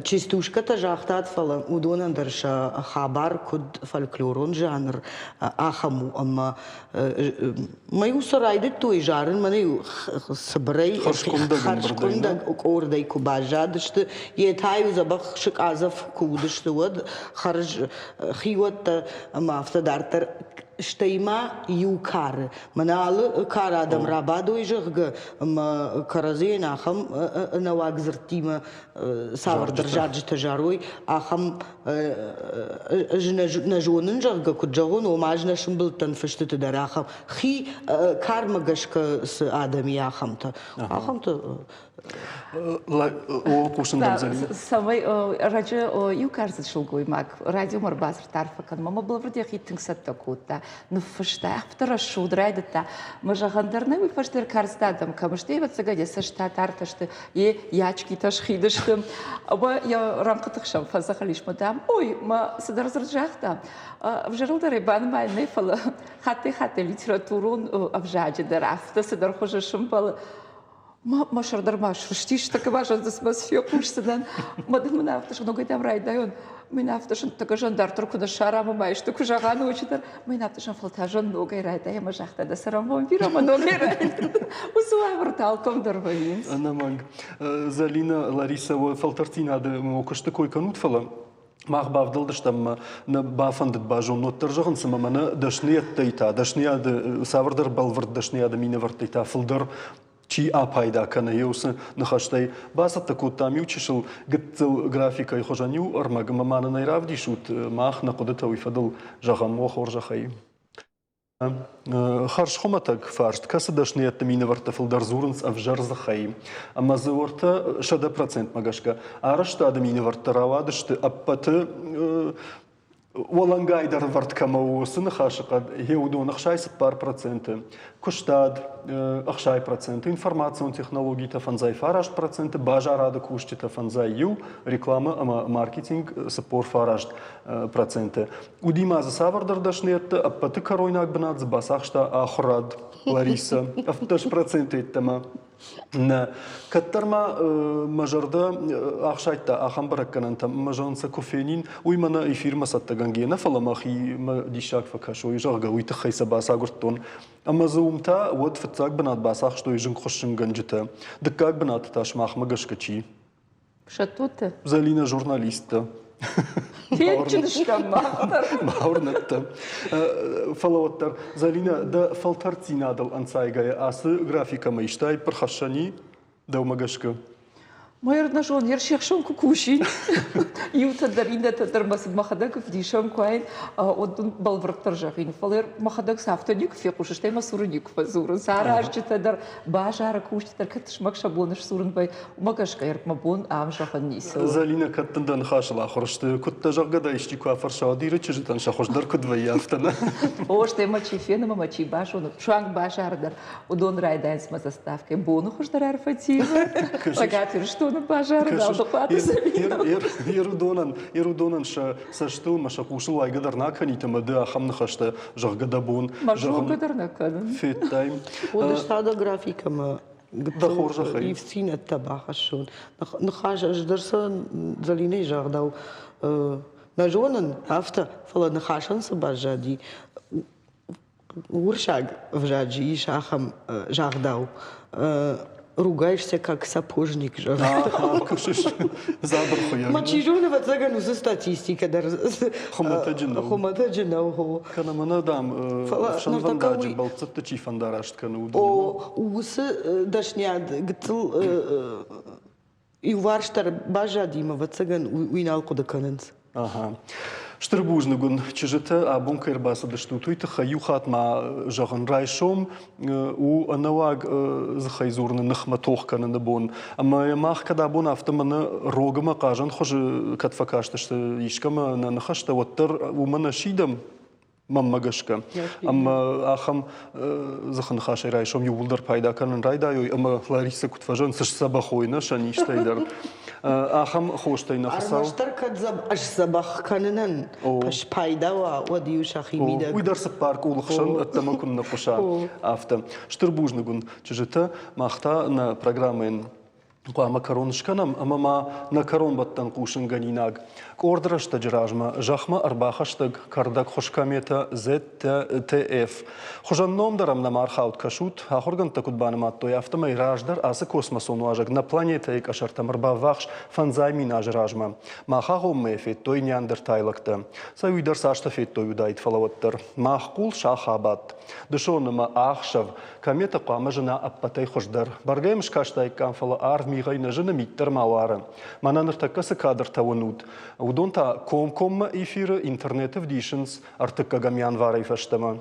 частушкӕтӕ загътат, фӕлӕ уыдонӕн дӕр сӕ хабар куыд фольклорон жанр ахӕм у, ӕмӕ мӕ-иу сӕ райдыдтой зарын, мӕнӕ-иу цыбырӕй хӕрзкъуындӕг къордӕй куы баззадысты, йе та-иу дзӕбӕх сыкъадзӕф куы уыдысты, уӕд хӕрз хиуӕттӕ ӕмӕ афтӕ дарддӕр. Стӕй ма иу кары, мӕнӕ алы кары адӕм рабадой, зӕгъгӕ, ӕмӕ кӕрӕдзийӕн ахӕм ӕнӕуаг дзырдтимӕ цавӕрдӕр зарджытӕ зарой, ахӕм ӕз нӕ зонын, зӕгъгӕ, куыд зӕгъон, ома ӕз нӕ сымбылдтӕн фыстыты дӕр ахӕм хи кармӕ гӕсгӕ цы адӕм и, ахӕмтӕ. Ахӕмтӕ Хъусын дӕм, Зӕлинӕ. Цӕмӕй раджы иу карздзыд сылгоймаг радиомӕ ӕрбадзырдта арфӕ кӕнынмӕ ӕмӕ бӕлвырд йӕхи тынг цӕттӕ кодта, ныффыста, афтӕ рӕсугъд райдыдта. Мӕ зӕгъӕн дӕр нӕ, уый фӕстӕ ӕркарста адӕм кӕм сты, ӕвӕццӕгӕн йӕ цӕстытӕ тартӕ сты, йе ячкитӕ схид сты. Ӕмӕ йӕ рӕнхъыты хсӕн фӕдзӕгъӕл ис мӕ дам, ой, мӕ цыдӕр дзырд загъта. Ӕвзӕрыл дӕр ӕй банымайын нӕй, фӕлӕ хаттӕй-хаттӕй литературон ӕвзаджы дӕр афтӕ цыдӕр хуызы сымбӕлы. Мӕ сӕр дӕр ма срыстис, тӕккӕ ма зӕрдӕ фехъусдзынӕн. Мӕ дын мын афтӕ ногӕй дӕм райдайон. Мын афтӕ тӕккӕ зӕндарддӕр куы ныссара ӕмӕ ма исты куы зӕгъа ноджыдӕр. Мын афтӕ фӕлтӕрзӕн ногӕй райдай ӕмӕ загъта, дӕ цӕрӕнбон бирӕ ӕмӕ ногӕй райдай. Уыцы уавӕртӕ алкӕм дӕр вӕййынц. Ӕнӕмӕнг. Зӕлинӕ, Ларисӕ, уӕ фӕлтӕрддзинады куысты кой кӕнут, фӕлӕ мах бавдӕлдыстӕм ӕмӕ нӕ бафӕндыд базонын, уӕддӕр зӕгъын, цымӕ мӕнӕ дӕсныйӕдтӕй та, дӕсныйады, цавӕрдӕр бӕлвырд дӕсныйады минӕвӕрттӕй та фылдӕр чи апайда кӕны, йе уыцы ныхӕстӕй бацӕттӕ кодтам иу чысыл гыццыл графикӕйы хуызӕн иу ӕрмӕг ӕмӕ ма нын ӕй равдисут, мах нӕ хъуыдытӕ уый фӕдыл зӕгъӕм, уӕ хорзӕхӕй. Хӕрзхуымӕтӕг фарст, кӕцы дӕсныйӕдты минӕвӕрттӕ фылдӕр дзурынц ӕвзӕр дзыхӕй? Ӕмӕ дзы уӕртӕ 100%-мӕ гӕсгӕ арӕзтады минӕвӕрттӕ рауадысты ӕппӕты уӕлӕнгайдӕр ӕвӕрд кӕмӕ у, уыцы ныхасыхъӕд, гъе уыдон 64%, куыстад 60%, информацион технологитӕ 59%, базарады кусджытӕ 51, рекламӕ ӕмӕ маркетинг 49%. Уыди ма дзы цавӕрдӕр дӕсныйӕдтӕ, ӕппӕты кӕройнаг бынат дзы бацахста ахуырад Ларисӕ. 17% йеддӕмӕ нӕ. Кӕддӕр ма мӕ зӕрдӕ ӕхсайдта ахӕм бӕрӕггӕнӕнтӕм, мӕ зӕгъын сӕ куы фенин, уый мӕнӕ эфирмӕ цӕттӕгӕнгӕ нӕ, фӕлӕ мӕхи мӕ диссаг фӕкӕсой, зӕгъгӕ, уый тыххӕй сӕ бацагуырдтон. Ӕмӕ дзы уым та уӕд фыццаг бынат бацахстой зынгхуыссынгӕнджытӕ. Дыккаг бынаты та сымахмӕ гӕсгӕ чи? Сӕттуты? Зӕлинӕ журналисттӕ. Фенджын стӕм мах дӕр. Бауырныдта. Фӕлӕ уӕддӕр, Зӕлинӕ, дӕ фӕлтӕрддзинадыл ӕнцайгӕйӕ ацы графикӕмӕ истай пырхӕссӕни дӕумӕ гӕсгӕ? Мӕ зон, ер се хсӕн куы кусин, иутӕ дӕр, иннӕтӕ дӕр мӕ мӕхӕдӕг ӕвдисӕн куы уаин, уӕд дын бӕлвырддӕр зӕгъин. Фӕлӕ мӕхӕдӕг сӕ афтӕ никуы фехъусын, стӕй мӕ цуры никуы фӕдзурынц. Аразджытӕ дӕр, базары кусджытӕ дӕр кӕд тызмӕг сӕ бон сдзурын вӕййы, Уымӕ гӕсгӕ мӕ бон ам зӕгъын ницы у. Зӕлинӕ, кӕд дын дӕ ныхасыл ахуыр сты, куыд дӕ, зӕгъгӕ дӕ исчи куы афӕрса, уӕд Иры чызджытӕн сӕ хуыздӕр куыд вӕййы, афтӕ нӕ? О, стӕй мӕ чи фены ӕмӕ мӕ чи базоны, суанг базары дӕр, уыдон райдайынц мӕ заставкӕй боны хуыздӕр арфӕтимӕ. Цӕгат Ирыстоны базары Налдыхъуаты Зӕлинӕ. Ерудонӕн сӕ цӕстыл мӕ сӕ хъусыл уайгӕ дӕр нӕ кӕнит ӕмӕ ды ахӕм ныхӕстӕ, зӕгъгӕ, дӕ бон. Мӕ зонгӕ дӕр нӕ кӕнын. Федтай. Уыдыстӕ дӕ графикӕмӕ гыццыл ивддзинӕдтӕ бахӕссон. Ныхас ӕз дӕр сӕ Зӕлинӕйы загъдау нӕ зонын афтӕ, фӕлӕ ныхасӕн цы баззади, уырыссаг ӕвзаджы ис ахӕм загъдау ругаешься как сапожник, зӕгъгӕ. Ма чи зоны, ӕвӕццӕгӕн, уыцы статистикӕ дӕр хуымӕтӕджы нӕу. Хуымӕтӕджы нӕу, хо. Кӕнӕ мӕнӕ, дам, ӕфсӕнвӕндаджы бӕлццӕтты чи фӕндараст кӕны, уыдон. О, уыцы дӕсниад гыццыл иуварсдӕр баззади ӕмӕ, ӕвӕццӕгӕн, уый нал хъуыды кӕнынц. Ага. Стыр бузныг уын, чызджытӕ, абон кӕй ӕрбацыдыстут, уый тыххӕй иу хатт ма зӕгъын, райсом у ӕнӕуаг дзыхӕй дзурыны ныхмӕ тох кӕныны бон. Ӕмӕ мах кӕд абон афтӕ мӕнӕ рог ӕмӕ хъазӕн хуызы кӕд фӕкастысты искӕмӕ нӕ ныхӕстӕ, уӕддӕр уымӕ нӕ сидӕм. Мӕнмӕ гӕсгӕ. Ӕмӕ ахӕм дзыхы ныхасӕй райсом иууылдӕр пайда кӕнын райдайой ӕмӕ Ларисӕ куыд фӕзӕн, цы сдзӕбӕх уой нӕ сӕ низтӕй дӕр. Ахӕм хостӕй нӕ Хуыцау. Ӕрмӕстдӕр кӕд сдзӕбӕх кӕнынӕн спайда уа, уӕд-иу сӕхи мидӕг. Уый дӕр цыппар къулы хсӕн ӕддӕмӕ куыннӕ хъуыса, афтӕ. Стыр бузныг уын, чызджытӕ. Мах та нӕ программӕйӕн хъуамӕ кӕрон скӕнӕм ӕмӕ ма нӕ кӕронбӕттӕн хъусынгӕнинаг. Къорд рӕстӕджы размӕ зӕхмӕ ӕрбахӕстӕг кӕрдӕгхуыз кометӕ ZTF. Хуызӕн ном дӕр ӕм нӕма ӕрхауд кӕсут, ахуыргӕндтӕ куыд банымадтой, афтӕмӕй раздӕр ацы космосон уазӕг нӕ планетӕйы къӕсӕртӕм ӕрбаввахс фӕндзай мин азы размӕ. Мах агъоммӕ федтой неандертайлӕгтӕ. Сӕ уый дӕр цастӕ федтой уыдаид, фӕлӕ уӕддӕр. Мах хъул сах абадт. Дысон ӕмӕ ӕхсӕв Кометӕ хъуамӕ зына ӕппӕтӕй хуыздӕр. Бӕргӕ йӕм скастаиккам, фӕлӕ арв мигъӕй нӕ зыны, мит дӕр ма уары. Мӕнӕ ныртӕккӕ цы кадртӕ уынут, уыдон та комкоммӕ эфиры интернеты вдисынц ӕртыккӕгӕм январӕй фӕстӕмӕ.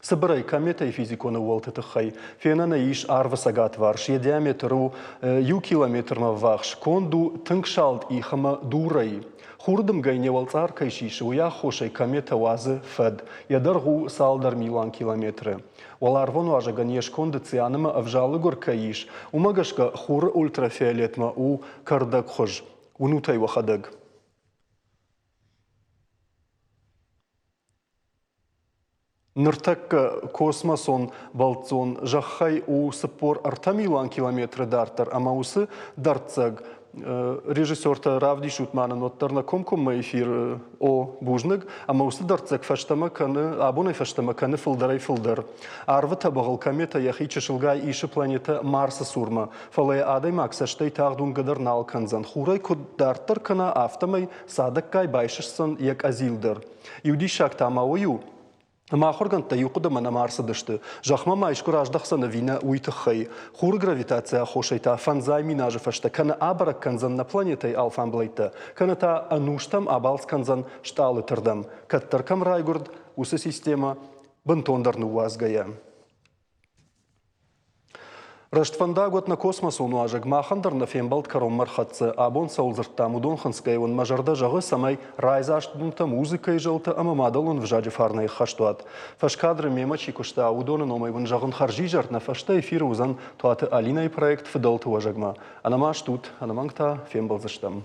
Цыбырӕй, кометӕйы физикон ӕууӕлты тыххӕй фенӕн ӕй ис арвы цӕгатварс. Йӕ диаметр у иу километрмӕ ввахс, конд у тынг салд их ӕмӕ дурӕй. Хуры дымгӕйы не уӕлцъар кӕй сисы, уый аххосӕй кометӕ уадзы фӕд. Йӕ дӕргъ у цалдӕр милуан километры. Уӕларвон уазӕгӕн йе сконды цианымӕ ӕвзалыгуыр кӕй ис, уымӕ гӕсгӕ хуры ультрафиолетмӕ у кӕрдӕгхуыз. Уынут ӕй уӕхӕдӕг. Ныртӕккӕ космосон бӕлццон Зӕххӕй у 43 милуан километры дарддӕр ӕмӕ уыцы дӕрддзӕг режиссертӕ равдисут ма нын уӕддӕр нӕ комкоммӕ эфир о бузныг ӕмӕ уыцы дӕрддзӕг фӕстӕмӕ кӕны абонӕй фӕстӕмӕ кӕны фылдӕрӕй фылдӕр арвы тӕбӕгъыл кометӕ йӕхи чысылгай исы планетӕ Марсы цурмӕ фӕлӕ йӕ адӕймаг цӕстӕй тагъд уынгӕ дӕр нал кӕндзӕн хурӕй куыд дарддӕр кӕна афтӕмӕй цадӕггай байсысдзӕн йӕ къӕдзил дӕр иу диссаг та ма уый у Ӕмӕ ахуыргӕндтӕ иу хъуыдымӕ нӕма ӕрцыдысты, зӕхмӕ ма искуы раздӕхдзӕн ӕви нӕ, уый тыххӕй. Хуры гравитацийы аххосӕй та фӕндзай мин азы фӕстӕ кӕнӕ абӕрӕг кӕндзӕн нӕ планетӕйы алфамблӕйттӕ, кӕнӕ та ӕнустӕм абалц кӕндзӕн стъалыты рдӕм, кӕддӕр кӕм райгуырд, уыцы системӕ бынтондӕр ныууадзгӕйӕ. Рӕстфӕндаг уӕд нӕ космосон уазӕг махӕн дӕр нӕ фембӕлд кӕронмӕ рхӕццӕ. Абон цӕуыл дзырдтам, уыдон хынцгӕйӕ уын мӕ зӕрдӕ зӕгъы, цӕмӕй райдзаст бунтӕ, музыкӕйы зӕлтӕ ӕмӕ мадӕлон ӕвзаджы фарнӕй ӕххӕст уат. Фӕскадры мемӕ чи куыста, уыдоны номӕй уын зӕгъын хӕрзизӕр, нӕ фӕстӕ эфиры уыдзӕн Туаты Алинӕйы проект Фыдӕлты уӕзӕгмӕ. Ӕнӕмаст ут, ӕнӕмӕнг та фембӕлдзыстӕм.